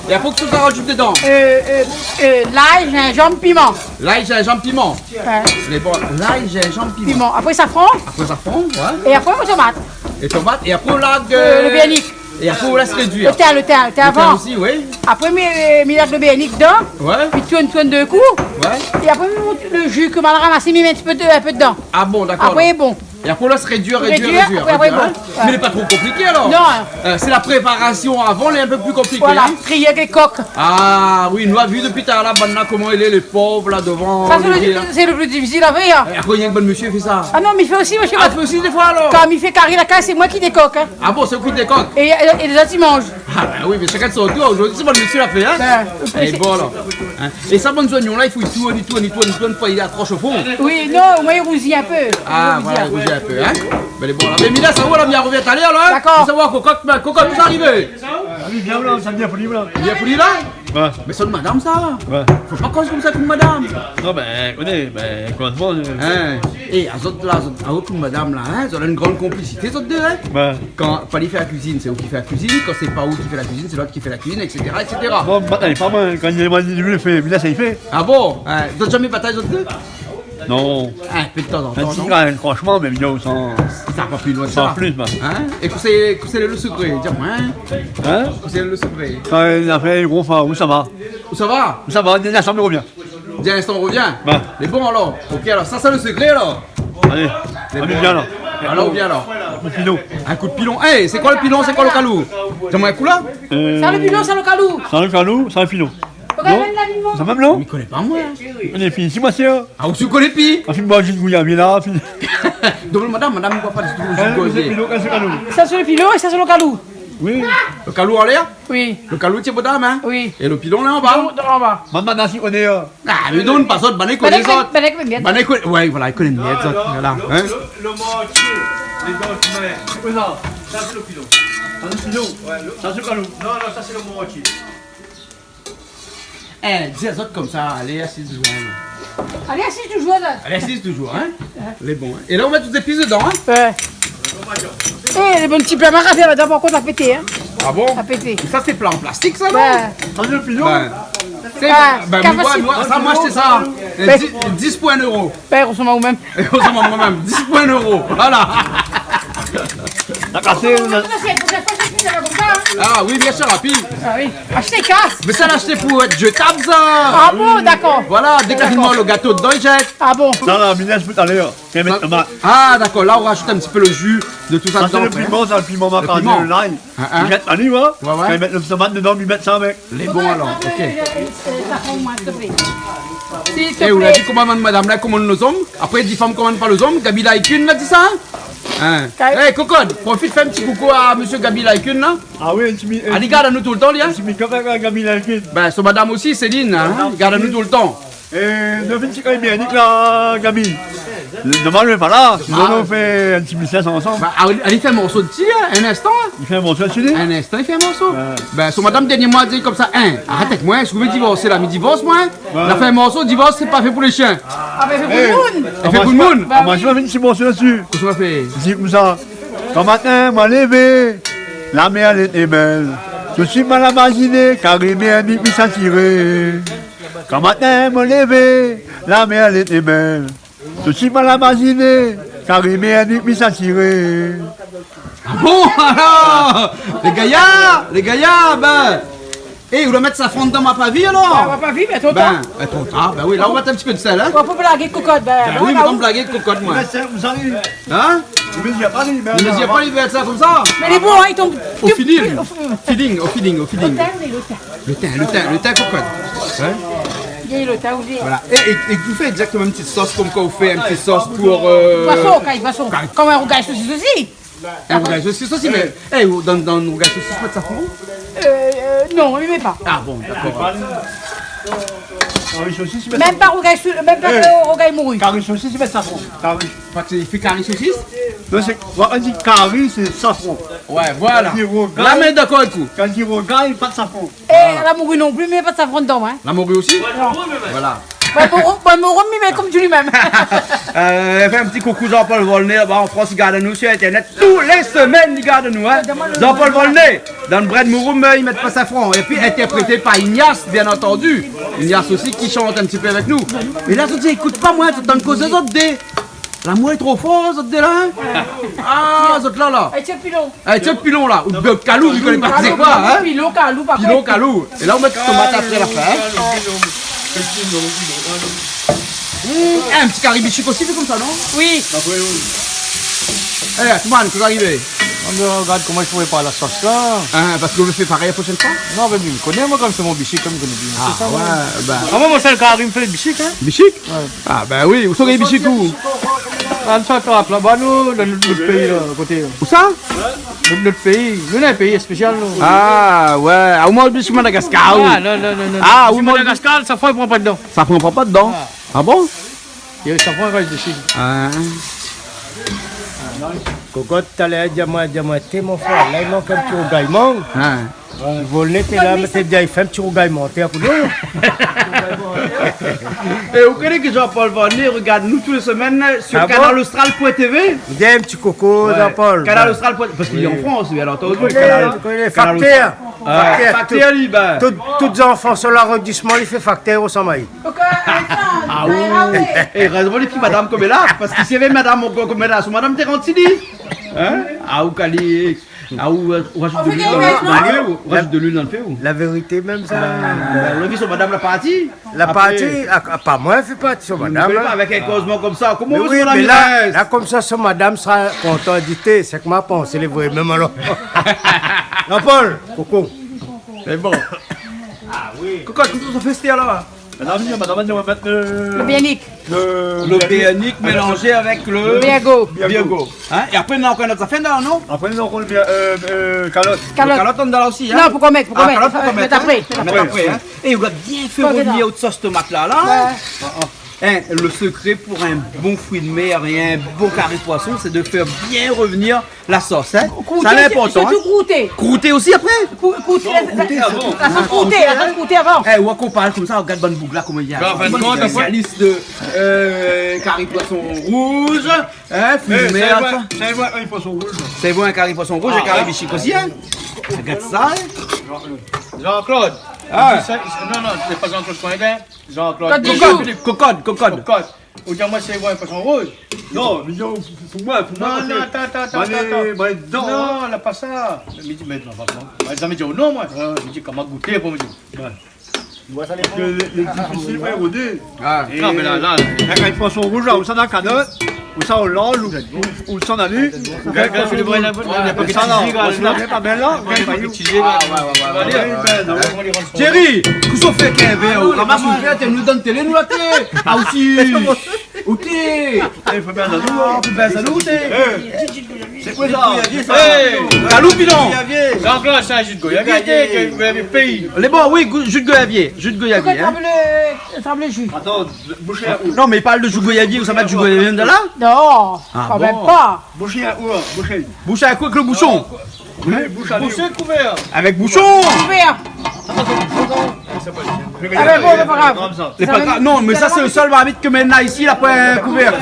É apré, kosa ou rajout dedan ? Euh, euh, euh, l'ail, zinzanm, piman. L'ail, zinzanm, piman. Ouais. Mé bon, l'ail, zinzanm, piman. Piman. Apré, safran. Apré, safran, ouais. É apré, tomat. É tomat, é apré, ou la, euh, le bianique. É apré, ou lès réduir. Le tin, le tin, le tin avan. Le tin aussi, oui. Apré, mi, mi mèt le bianique dedan. Ouais. Pi tourn, tourn dé kou. Ouais. É apré, mi mèt le ju ke ma la ramasé, mi mèt in ti pé de, in pé dedan. Ah bon, d'accord, alors. Apré, bon. É apré, ou lès réduir, réduir, réduir, réduir, apré, bon. Hein. Ouais. Mé lé pa tro konpliké, alors. Non. Euh, sé la préparasyon avan, lé in pé pli konpliké, hein. Voilà, trié lé kok. Ah oui, nou la vi dopi talèr la, bann-la, koman i lé, lé pov, la, dovan, sa, sé le, sé le pli difisil a fèr, hein. É akoz néna bann mésyé i fé sa ? Ah non, mé i fé osi, mésyé. Ah, i fé osi défoi, alor ? Kan mi fé kari la kaz, sé moin ki dékok, hein. Ah bon, sé ou ki dékok ? É, é, é lé zot i manz. Ah ben oui, mé shakinn son tour. Zordi sé bann mésyé la fé, hein. Ben, é sé bon, alor. Hein ? É sa, bann zoignon la, i fo i tourn, i tourn, i tourn, i tourn, pou i akros o fon. Oui, non, omoin i rouzi in pé. Ah, voilà, i rouzi in pé, hein. Ben, lé bon, la. Mé Mila, sa va, la, mi arvien talèr, la, hein. Dakor. Sa va, Kokot, ben, Kokot, ou ariv ? Ah oui, bien, la, sa bien pou li, la. Bien pou li, la ? Ouais. Mé sé in madam, sa. Ouais. Fo pa koz konmsa èk in madam. Non, ben, koné, ben, koman, euh, hein. É, azot la, azot, azot in madam la, hein, zot na in gran konplisité, zot dé, hein. Ouais. Kan, kan li fé la kuizine, sé ou ki fé la kuizine. Kan sé pa ou ki fé la kuizine, sé lot ki fé la kuizine, et cetera, et cetera. Bon, batay pa moin, kan li di moin, li fé, mé la, sa i fé. Ah bon ? Hein, zot la zamé batay, zot dé ? Non. Hein, pé tazantan, non ? Franchman, mé bien, san, sa va pa pli loin ke sa. San plis, ben. Hein ? É kosa, kosa lé le sekré, di amoin, hein ? Hein ? Kosa lé le sekré ? Kan la fé gro fa, ousa va ? Ousa va ? Ousa va, di amoin, sa mi rovien. Di amoin, sa mi rovien. Ben. Lé bon, alor. OK, alor, sa, sé le sekré, alor. Alé, lé bon. Vien, la. Alor, vien, alor. In kou d'pilon. In kou d'pilon. É, sé koi le pilon, sé koi le kalou ? Di amoin in kou, la. Euh, sa le pilon, sa le kalou. Sa le kalou, sa le pilon. Sa mèm, non ? Mi koné pa, moin. Lé fini, si, moin, sé, hein. Ah, ou koné pi ? Ah, fine, moin, zis, oui, vien la, fine. Donk, madam, madam, mi oi pa ditou, zis, hein, koné. Sé pilon, sé kalou. Sa sé le pilon é sa sé le kalou. Oui. Le kalou anlèr ? Oui. Le kalou, sé bonpé, hein ? Oui. É le pilon, la, anba ? Pilon, anba. Madam, si, koné, hein. Ah, mé donk, pa zot, bann i koné zot. Bann i koné, bann i koné, ouais, voilà, i koné mié zot, voilà, hein. Le, le mantié, lé dan le main. Oui, non, sa sé le pilon. Sa sé le pilon. Ouais, le, sa sé le kalou. Non, non, sa sé le mantié. Eh, di azot konmsa, alé, asiz toujour, hein. Alé, asiz toujour, la. Alé, asiz toujour, hein. Ouais. Lé bon, hein. É la, ou mèt tout zépis dedan, hein. Ouais. Eh, le bon ti pla marafé la, dabor, kan ou la pété, hein. Ah bon ? Sa pété. Sa sé pla an plastik sa, non ? Bin. Sa sé le pignon. Bin, sé, ah, bin, mi voi, mi voi, sa, moin la ashté sa. Bin, dis, dis pou in euro. Bin, ou sanm aou mèm. Ou sanm aou mèm. Dis pou in euro. Voilà. La kasé, la. Ah oui, bien sûr, rapi. Ah oui. Ashté kas. Mé sa, la ashté pou èt jetab, sa. Ah bon, dakor. Voilà, dé k'i fine manz lo gato dedan, i jèt. Ah bon. Sa la, minèz pou talèr. Kan i mèt tomat. Ah, dakor. La, ou rajout in ti pé lo ji de tout sa dedan, apré. Sa sé le piman, sa, le piman makaroni, lay. Hein, hein. I jèt ali, wa. Ouais, ouais. Kan i mèt le tomat dedan, i mèt sa avèk. Lé bon alor, OK. S'il te plaît. Eh, ou la di koman madam la i komann lo zom, apré i di fanm komann pa lo zom, Gaby Laikun la di sa, hein ? Hein ? Ka- Eh, Cocotte, profit fé in ti koukou à monsieur Gaby Laikun la. Ah oui, in ti mi-, in ti mi-, ali i gard anou toultan, li, hein ? In ti mikro avèk Gaby Laikun. Bin, son madam osi, Céline, hein, i gard anou toultan. Eh, nou fé in ti kari biyarnik la, Gaby. Dommaz, lé pa la. Sinon, nou fé in ti bisès ansanm. Ba, ali, ali fé in morso dsi, hein, in instan, hein. I fé in morso dsi, li. In instan, i fé in morso. Ouais. Bin, son madam, dèrnié moin, la di konmsa, hein, arèt avèk moin, si ou vé divors, la, mi divors, moin. Ouais. La fé in morso, divors, sé pa fé pou lé shien. Ah, mé fé pou le moun. Eh. Lé fé pou le moun. Ba oui. Ah, moin, mi fé in ti morso la dsi. Kosa ou la fé ? Di konmsa. Kan matin moin lévé, la mèr lété bèl. Toutsuit moin la maziné, kari biyarnik mi satiré. Kan matin moin lévé, la mèr lété bèl. Toutsuit moin la maziné, kari biyarnik mi satiré. Ah bon, alor, lé gayar, lé gayar, bin. Eh, ou la mèt safran dedan, ma pa vi alor ? Ba, ma pa vi, mé tro tar. Bin, eh, tro tar. Bin oui, la, ou mèt in ti pé de sèl, hein ? Ou pé blag èk Cocotte, bin, bin oui, mé ou blag èk Cocotte, moin. Mé sé, ou sa, li. Hein ? Li mèzir pa, li, bin, li mèzir pa, li mèt sa konmsa. Mé lé bon, hein, i tonm. Au feeling, au feeling, au feeling. Lo tin, lo tin. Lo tin, lo tin, lo tin, Cocotte. Hein ? Bien, lo tin osi. Voilà. É, é, é ou fé égzaktoman in ti sos konm kan ou fé in ti sos pou, euh, poison, kari poison. Kari. Konm in rougay sosis osi. In rougay sosis osi, mé, eh, ou, dan, dan rougay sosis, mèt safran ? Euh, euh, non, mi mèt pa. Ah bon, dakor. Kari sosis, mèt safran. Mèm pa rougay sou-, mèm pa, eh, euh, rougay mouri. Kari sosis, mèt safran. Kari. Parske i fé kari sosis ? Non, sé, moin, kan mi di kari, sé safran. Ouais, voilà. Kan mi di rougay, la mi lé dakor avèk ou. Kan mi di rougay, pa de safran. Eh, voilà. La mori non pli, mi mèt pa de safran dedan, hein. La mori osi ? Non. Voilà. Ba, mori, ba, mori, mi mèt konm di li mèm. Euh, fé in ti koukou Jean-Paul Volnay, laba an Frans, i gard anou sur Internet. Tou lé semèn, i gard anou, hein. Jean-Paul Volnay, dan Brèd Mouroum, i mèt pa safran. Épi intèrprété par Ignace, bien entendu. Ignace osi ki shant in ti pé avèk nou. Mé la, zot i ékout pa moin, zot i antann koz zot dé. Lamour lé tro for, zot dé la, hein ? Ah, zot la, la. Eh, tiens, pilon. Eh, tiens, pilon, la. Ou bien kalou, mi koné pa sé koi, hein ? Pilon, kalou, pa koi. Pilon, kalou. É la, ou mèt tomat apré la fin, hein ? Hmm, eh, in ti kari bishik osi, fé konmsa, non ? Oui. Eh, Atoumane, kosa i ariv ? Mi rogard koman i fo prépar la sos la. Hein, parske ou vé fé parèy la proshèn foi ? Non, mé mi koné, moin, konm sé mon bishik, konm mi koné bien. Ah, sé sa, ouais, moin. Ah, moin, mon sèl kari, mi fé bishik, hein. Bishik ? Ouais. Ah, bin oui, ousa ou gingn bishik ou ? Ah, sa trap laba, nou, dan nout, nout péi, la, koté, la. Ousa ? Nout, nout péi. Nou, nou in péi spésial, nou. Ah, ouais. Ah, ou manz bishik Madagascar, ou ? Ah, non, non, non, non. Ah, ou manz Madagascar, safran i pran pa dedan. Safran i pran pa dedan ? Ah. Ah bon ? Yo, safran i rès dsi. Ah. Cocotte, talèr, di amoin, di amoin, té, mon frèr, la, i mank in ti rougay mang. Ah. Volnay té la, mé té di, i fé in ti rougay mang, té, pou nou. É ou koné ke Jean-Paul Volnay i rogard anou tou lé semèn sur Kanal Austral point T V ? Ah bon ? Di in ti koukou, Jean-Paul. Kanal Austral point, parske li lé an Frans, bien entendu. Ou koné, Kanal, ou koné, Kanal Austral. Faktèr. Ah, faktèr, tout, li, bin. Tout, tout zanfan son larodisman, li fé faktèr o Samaï. Ah oui. É, érèzman, li pi madam konm la, parske si lavé madam konm la, son madam té rant si li. Hein ? Ah, ou kalé. Ah, ou, ou rajout de luil dan, dan lo fé, ou rajout de luil dan lo fé, ou ? La vérité mèm, sa. Bin, ou la vi son madam la parti. La parti, ah, pa moin, fé parti son madam, hein. Mé avèk in kozman konmsa, koman ou vé son madam i rès ? Mé oui, mé la, la, konmsa, son madam sra kontan di té, sé ke ma pansé lé vré mèm alor. Jean-Paul, koukou. Sé bon. Ah oui. Koukou, koman sa i fé astèr la ? Madam, madam, nou va mèt, euh, lo biyarnik. Lo biyarnik mélanzé avèk lo biyargo. Biyargo. Hein ? É apré, nou na ankor in ot zafèr la, non ? Apré, nou na ankor lo biya-, euh, euh, kalot. Kalot. Kalot andan la osi, hein ? Non, pou kan mèt, pou kan mèt. Ah, kalot pou kan mèt, hein ? Apré, apré. Apré, hein ? É ou la bien fé revnir out sos tomat la, la. Ouais. Ah, ah. Hein, le secret pour un bon fruit de mer et un bon carry poisson, c'est de faire bien revenir la sauce, hein. Sa lé inportan, hein. Krouté, sirtou krouté. Krouté osi apré ? Krouté avan. La sos krouté, la sos krouté avan. Eh, ou ankor parl konmsa, rogard bann boug la, koman i lé. Bin, an fin de kont, apré, spésialis de, euh, kari poison rouz, hein, fruit de mer, sa. Sa i voi in kari poison rouz, la. Sa i voi in kari poison rouz, in kari bishik osi, hein. Gard sa, in. Jean-Claude. Ah. I di sa, i di, non, non, sé pa Jean-Claude Coindin. Jean-Claude. Code du jour. Cocotte, cocotte, cocotte. Cocotte. Ou di amoin sé, ouais, poisson rouge. Non, mé non, pou, pou moin, pou moin, non, non, atann, atann, atann, atann. Non, la pa sa. Mi di, mé non, pa sa. Moin la zamé di non, moin. Mi di, koman gouté pou mi di. Ouais. Parske lé, lé difisil, ouais, rodé. Ah, mé la, la, la, kan i pran son rouz la, ou sa dan la kanot, ou sa o lanz, ou, ou, ou sa dan li, ou gingn pran son rouz. Sa la, ou sa la, lé pa bèl la, ou gingn pa li. Ah, ouais, ouais, ouais, ouais. Thierry, kosa ou fé k'in vèr, ou ramas in vèr, té nou dan télé, nou la té. Ah, osi. Oté. Eh, fo bien zalou, hein. Ah, fo bien zalou, té. Eh, sé koi sa ? Zalou, pilon. Jean-Claude, sa, ji de goyavié, té, goyavié péi. Lé bon, oui, gou-, ji de goyavié, ji de goyavié, hein. Trap le, trap le ji. Atann, boush in kou. Non, mé i parl de ji de goyavié, ou sa mèt ji de goyavié dan la ? Non, kan mèm pa. Ah bon ? Boush in kou, boush. Boush in kou avèk le boushon. Oui, boush ali. Boush kouvèr. Avèk boushon. Kouvèr. Ah, mé bon, sé pa grav. Sé pa grav. Non, mé sa, sé le sèl marmit ke mi néna isi, la poin kouvèr.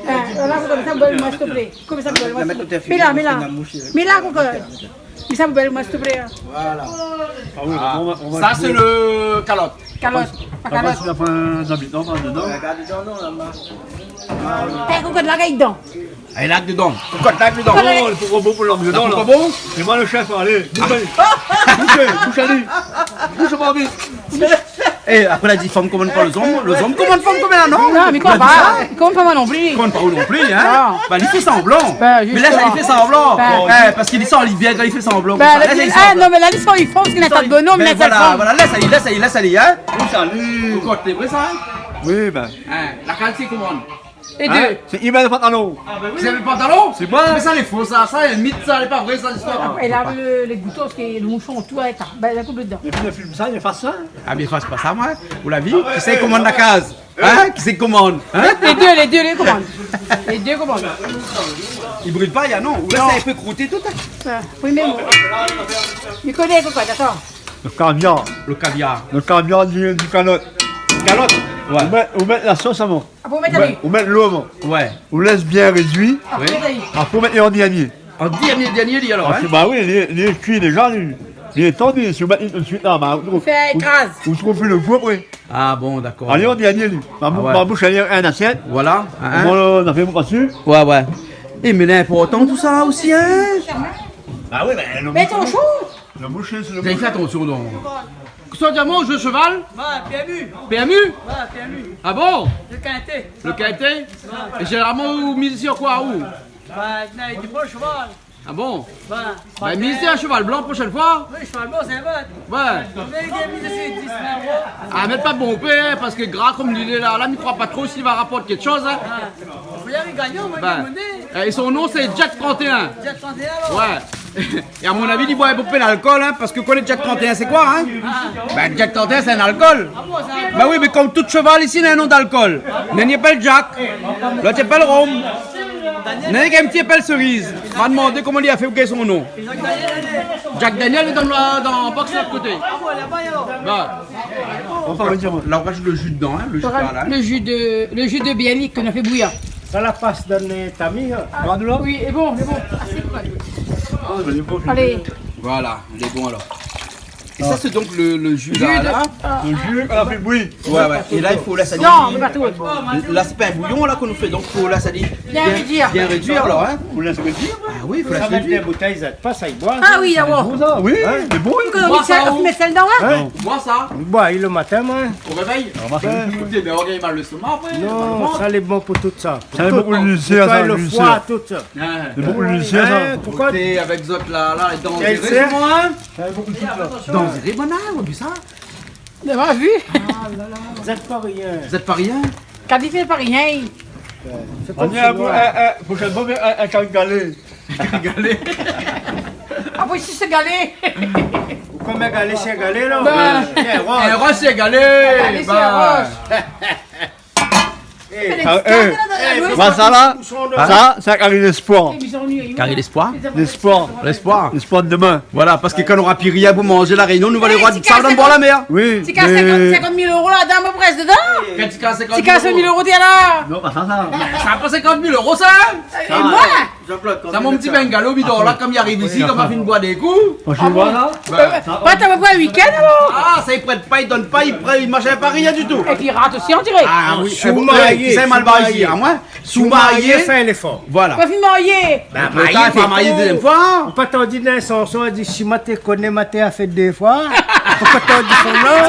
Ah, la, konmsa, bèl, moin, s'il te plaît. Konmsa, bèl, moin, s'il te plaît. Mé la, mé la. Mé la, konmsa. Mé sa, bèl, moin, s'il te plaît, hein. Voilà. Ah oui, on va, on va... Sa, sé le kalot. Kalot. Kalot. Apré, si la fin d'abitans, pa dedan. Gard dedan, non, la, ma. Eh, konmsa, la, gard dedan. Alé, la dedan. Konmsa, la dedan. Konmsa, la. Non, pou bon, pou lanm dedan, la. Pou bon ? Sé moin le chef, alé. Boush ali. Boush, boush ali. Boush, mon ami. Eh, apré, la di fanm, koman pa le zonm ? Le zonm, koman fanm, koman la, non ? Non, mé koman pa ? Koman pa moin non pli ? Koman pa ou non pli, hein ? Non. Ba, li fé sanblan. Ba, zistoman. Mé la, sa, li fé sanblan. Ba. Eh, parske li san li bien kan li fé sanblan. Ba, konmsa. La, li, li san li bien. Ah, non, mé la, li san li fors, li na pa de bonom, mé sa, la, li fé sanblan. Voilà, lès ali, lès ali, lès ali, hein ? Kosa li ? Koté, vré sa, hein ? Oui, ben. Hein, la kalité, koman ? Lé dé. Hein ? Sé Ivan le pantalon. Ah, ben oui. Sé le pantalon ? Sé moin. Mé sa, lé fo, sa. Sa, lé mit, sa, lé pa vré, sa, listoir. Ah, é la, le, lé gouto, sé le moushon, tout, ouais, ta. Ben, la koup dedan. Épi, le film, sa, li fé sa. Ah, mé fé pa sa, moin. Ou la vi ? Kisa i komann la kaz ? Hein ? Kisa i komann ? Hein ? Lé dé, lé dé, lé komann. Lé dé komann. I bril pa, ya, non ? Ou lès in pé krouté tout, hein ? Ouais. Oui, mé bon. Mi koné, koi, dakor. Le kaviar. Le kaviar. Le kaviar di, di kalot. Kalot ? Ouais. Ou mèt, ou mèt la sos avan. Apré, ou mèt ali. Ou mèt, ou mèt lo avan. Ouais. Ou lès bien rédui. Apré, oui. Apré, ou mèt an dernié. An dernié, dernié, li, alor, hein ? Parske, ba oui, li, li lé kui déza, li, li lé tandi. Si ou mèt tout suit la, ba, ou, ou, ou trouv pi le gou apré. Fé ékraz. Ah bon, dakor. Alé, an dernié, li. Ah ouais. Ma boush, alé, in asièt. Voilà, hein, hein. Bon, nou la fé mon pa dsi. Ouais, ouais. Eh, mé lé inportan tout sa osi, hein ? Ba oui, mé le boushon. Mèt an sho. Le boushon, sé le boushon. Fé atansion, donk. Kosa ou di amoin, ou zoué sheval ? Ouais, P M U. P M U ? Ouais, P M U. Ah bon ? Le kinté. Le kinté ? Ouais. É zénéralman, ou miz si koi, ou ? Ba, non, i di pa sheval. Ah bon ? Ouais. Ba, miz in sheval blan proshèn foi. Oui, sheval blan, sé in bèt. Ouais. Mé li gingn miz si dis mil éro. Ah, mèt pa bonpé, hein, parske gra konm li lé la, la, mi kroi pa tro si li va raport kékshoz, hein. Ouais. Fo alé gingné, moin, ben, moné. Eh, é son non, sé Jack trente et un. Jack trente et un, alor. Ouais. É a mon avi, li boir bonpé lalkol, hein, parske ou koné Jack trente et un, sé koi, hein ? Ah. Ben, Jack trente et un, sé in alkol. Ah bon, sé in alkol ? Ben oui, mé konm tout sheval isi, néna in non d'alkol. Néna in i apèl Jack, lot i apèl Rom. Néna in i apèl Seriz. Ma demandé koman li la fé pou gingn son non. Jack Daniel lé dan la, dan box lot koté. Ah bon, laba, alor. Ben. Anfin, ou va dir, la, ou rajout le ji dedan, hein, le ji par la, hein. Le ji de, le ji de bielik ke nou la fé bouyir. Sa la pas dan le tami, hein. Ah, oui, lé bon, lé bon. Asé, koi. Ah, mé lé bon, lé bon. Alé. Voilà, lé bon, alor. É sa, sé donk le, le ji la, la. Le ji, nou la fé bouyir. Ouais, ouais. É la, i fo lès ali. Non, mé pa tro. La, sé pa in bouyon, la, ke nou fé, donk fo lès ali bien rédui, alor, hein. Fo lès rédui. Ah oui, fo lès rédui. Sa mèt dan in boutèy, sa. Pa sa, i boir. Ah oui, ah ouais. Bon, sa, oui, lé bon, oui. Ou mèt sèl, ou mèt sèl dedan, hein ? Hein ? Boir sa. Boir le matin, moin. O révèy. Ékout, mé ou gingn mal lestomak apré. Non, mal vant. Sa lé bon pou tout sa. Sa lé bon pou lilsèr, sa, le foi, tout sa. Hein. Lé bon pou lilsèr, sa. Hein, poukosa ? Té avèk zot la, la, lé danzéré, hein ? Sa lé bon pou tout sa. Danzéré, banna, ou la vi sa ? Ou la vi ? Ah la la. Zot lé pa rien. Zot lé pa rien ? Kan li fé pa rien. Sé konm si nou, hein, hein, proshèn foi, in, in kari galé. Kari galé. Apré, si sé galé. Ou konm in galé, sé in galé, la. Ben. In rosh. In rosh, sé galé. Galé, sé in rosh. Eh. Fé lé ti kaz la, Voilà, sa la, sa, sé la kari d'léspoir. Kari d'léspoir ? L'esport. L'esport. L'esport de demain. Voilà, parske kan nora pi rien pou manzé La Rényon, nou va alé oir sa dann bor la mèr. Oui, mé ti kas sinkant, sinkant mil éro ladan, moin prèsk dedan. Kan ti kas sinkant mil éro. Ti kas mil éro, té la. Non, pa sa, sa. Sa pa sinkant mil éro, sa, hein ? É moin ? Sa, mon ti bungalow, mi dor la, kan mi ariv isi, kan ma fine boir dé kou. Franchement, voilà. Ben, pa, t'as pas un week-end, alors ? Ah, sa, i prèt pa, i donn pa, i prèt, i manz pa rien ditou. Épi i rat osi, on diré. Ah oui, si ou lé marié, si ou lé marié, si ou lé marié, fé léfor. Voilà. Pa fine marié. Ben, marié, pa marié dézièm foi. Ou pa tandi dan in sanson, i di, si moin té koné, moin té la fé dé foi. Ou pa tandi sa, non ?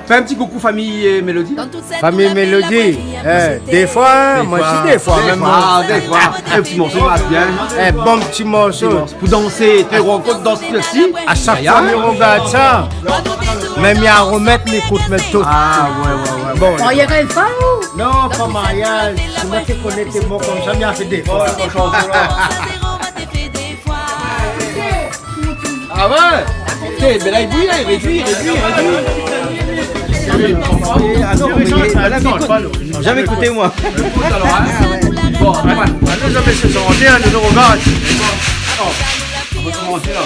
Fé in ti koukou famiy, euh, Mélodie. Famiy Mélodie, eh, dé foi, moin osi, dé foi, mèm moin. Dé foi, dé foi. In ti morso, va bien. In bon ti morso. Pou dansé, té rankont dans osi. A shak foi mi rogard sa, mèm mi armèt, mi ékout, mèm tout. Ah, ouais, ouais, ouais. Bon. Mariaz, pa ou ? Non, pa mariaz. Si moin té koné, té bon konmsa, mi la fé dé foi. Ah ouais ? Té, ben la, i bouy, la, i rédui, i rédui, i rédui. Ah non, mé la, mi ékout. Zamé ékouté, moin. Bon, ouais. Ah non, zamé sé santé, hein, nou rogard. Alor, nou va komansé la.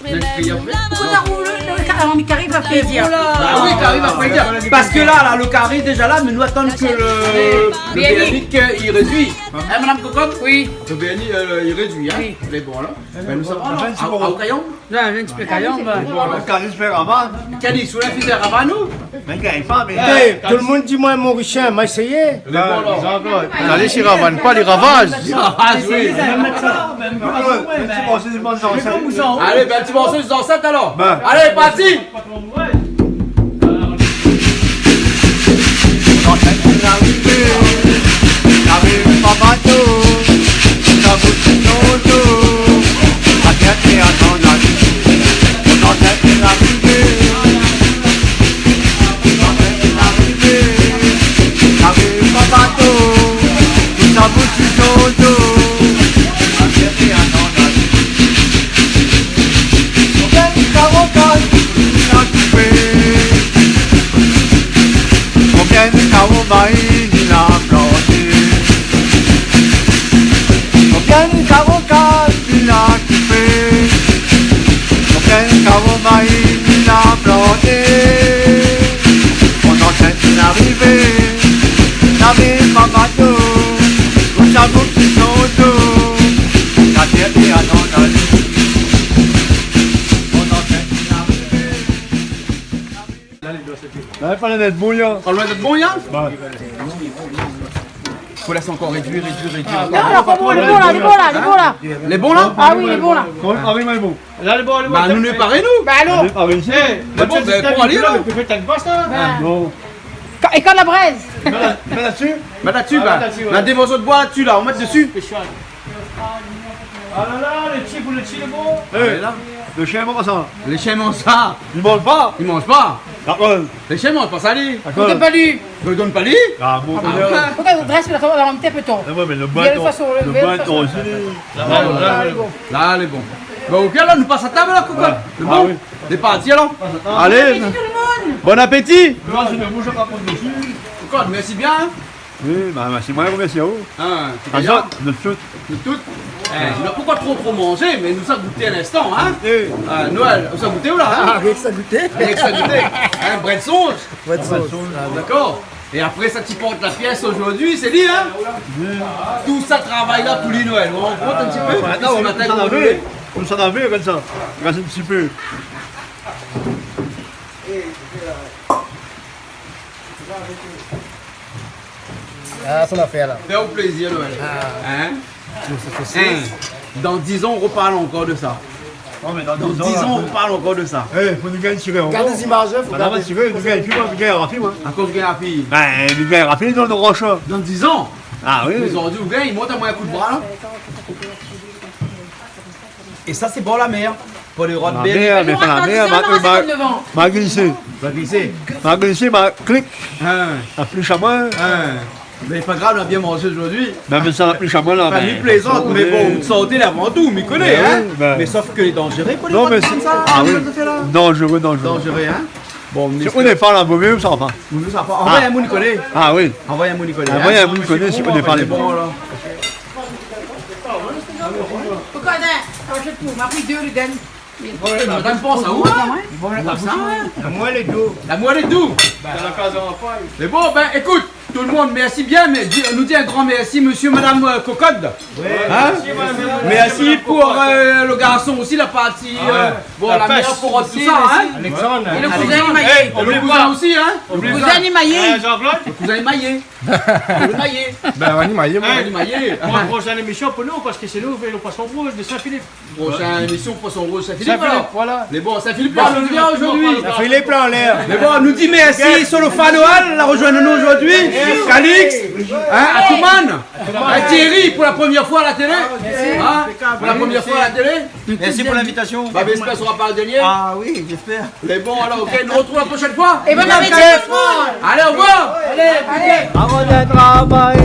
Poukoi t'as roulé le, le ka-, le kari va fé dir ? Bah oui, kari va fé dir. Parske la, la, le kari déza la, mé nou atann ke le, le béni, euh, i rédui. Hein, madame Cocotte ? Oui. Le béni, euh, i rédui, hein. Oui. Lé bon, la. Ben, nou sava, la. Ah, ah, au crayon ? Non, in ti pé kayanm, ba. Bon, alor, Kalis fé ravann. Kalis, ou la fé ravann, ou ? Mé gingn pa, mé... Eh, tout le moun di moin morisien, ma éséyé. Lé bon, alor. Kalis, i ravann pa, li ravaz. Ah, oui. Alé, ben, ti morso de zansèt, alor. Ben. Alé, parti. Konbien karo mayi li la planté ? Konbien karo kas li la koupé ? Konbien karo mayi li la planté ? Mon zansèt la arivé, lavé pa bato, pou sa bout si son do, la tèr té atann ali. Mon zansèt la arivé. La, pa loin d'èt bon, ya. Pa loin d'èt bon, ya ? Ba. Fo lès ankor rédui, rédui, rédui. Non, non, pa bon, lé bon la, lé bon la, lé bon la. Lé bon la ? Ah oui, lé bon la. Bon, ah oui, mé bon. La, lé bon, lé bon. Ba, nou, nou lé paré, nou. Ba, alon. Nou lé paré isi. Eh, mé bon, ben, pou alé, la. Mé fé tann pasta. Ah. Non. Ka-, é kalabrèz ? Mèt la, mèt la dsi. Mèt la dsi, ba. Mèt la dsi, ouais. Na dé morso de boi la dsi, la, nou mèt dési. Spésial. Ah la la, le ti, pou le ti, lé bon. Eh, le shien i manz pa sa. Le shien i manz sa. Li manz pa. Li manz pa. Dakor. Le shien i manz pa sa, li. Dakor. Li donn pa li. Li donn pa li. Ah bon. Ah, ouais. Fo ke nou drès la, la, in ti pé tan. Ah ouais, mé le bon, le bon osi. La, la, la, la, lé bon. La, lé bon. Bon, OK, la, nou pas a tab, la, Cocotte. Ouais. Lé bon. Ah oui. Lé parti, alor. Alé. Bon apéti, tout le moun. Bon apéti. Cocotte, mèrsi bien, hein. Oui, ba, mèrsi, moin, mèrsi aou. Ah, sé bien. Azot, nou tout. Nou tout. Eh, nou la pankor tro, tro manzé, mé nou sa gouté a linstan, hein. Gouté. Ah, Noël, ou sa gouté, ou la, hein ? Ah, rienk sa gouté. Rienk sa gouté. Hein, brèd sonz. Brèd sonz. Ah, dakor. É apré sa, ti port la pièce zordi, sé li, hein ? Oui. Tout sa travay la pou li, Noël. Ou rann kont in ti pé ? Ah, non, nou sa lavé, nou sa lavé konmsa. Rès in ti pé. Ah, sa la fé, la. Fé aou plézir, Noël. Ah. Hein ? Hein ? Dan diz an, nou roparl ankor de sa. Non, mé dan diz an, la, nou roparl ankor de sa. Eh, fo nou gingn tiré ankor. Gard lé zimaz, fo gard. Madam, tiré, nou gingn pi, nou gingn rafi, moin. Akoz ou gingn rafi ? Ben, nou gingn rafi, nou, nou rosh. Dan diz an ? Ah oui. Mé zordi, ou gingn, i mont amoin in kou d'bra, la. É sa, sé bor la mèr. Pou lé rod bèr. La mèr, mé pa la mèr, ma, ma, ma glisé. Ma glisé. Ma glisé, ma klik. Hein. La pli sha moin. Hein. Mé pa grav, nou la bien manzé zordi. Mèm sa, la pli sha moin, la, mé... Famiy Plézant, mé bon, santé la avan tout, mi koné, hein. Mé oui, ben. Mé sof ke lé danzéré pou lé rod konmsa. Non, mé sé, ah oui. Sa fé la. Danzéré, danzéré. Danzéré, hein. Bon, mé si ou lé pa la, vo myé ou sava pa. Vo myé ou sava pa. Anvoy in moun i koné. Ah oui. Anvoy in moun i koné. Anvoy in moun i koné, si ou lé pa la. Bon, alor. Poukoi sa ? Sa va, sé pou. Ma pri dé, le dènié. Madam, pans aou, hein ? Pans aou, hein ? La moelle est doux. La moelle est doux. Mé bon, ben, ékout, tout le monde, mèrsi bien, mé di, nou di in gran mèrsi, mésyé, madam, euh, Cocotte. Hein ? Mèrsi pou, euh, le garson osi, la parti, euh, bon, la mèr pou tout sa, hein ? Alexandre. É le kouzin lé mayé. É le kouzin osi, hein ? Le kouzin lé mayé. Le kouzin lé mayé. Le mayé. Ben, nou lé mayé, moin. Hein ? Nou lé mayé. Bon, proshèn émisyon pou nou, parske sé nou, nou pass an rouz, de Saint-Philippe. Proshèn émisyon, Poisson Rouge Saint-Philippe, alor. Voilà. Mé bon, Saint-Philippe la, nou vien zordi. Saint-Philippe la, anlèr. Mé bon, nou di mèrsi, Solophane Oal la rozoinn anou zordi. Calix, hein, Atouman, hein, Thierry, pou la promièr foi a la télé. Hein, pou la promièr foi a la télé. Mèrsi pou l'invitasyon. Bah, j'espère que ce sera pas le dernier. Ah oui, j'espère. Mé bon, alor, OK, nou artrouv la proshèn foi. É bon apéti tout le monde. Alé, au revoir. Alé, alé. Avan de travay,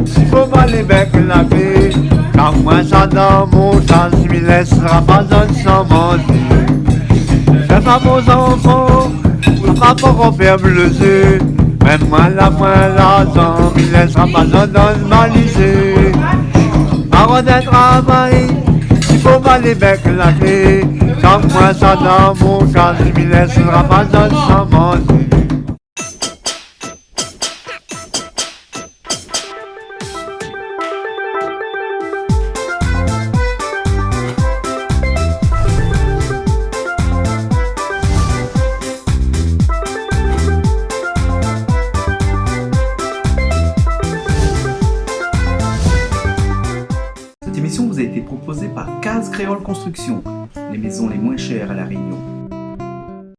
si fo mal lé bèk la klé, kar moin sa dan mon saz, mi lès pa zot san manzé. Fé pa mon zanfan, pa pou fé blezé. Mèm moin la, moin la, zan, mi lès pa zot dan malizé. Avan de travay, si fo mal lé bèk la klé, kar moin sa dan mon saz, mi lès pa zot san manzé. Cette émission vous a été proposée par Case Créole Construction, les maisons les moins chères à La Réunion.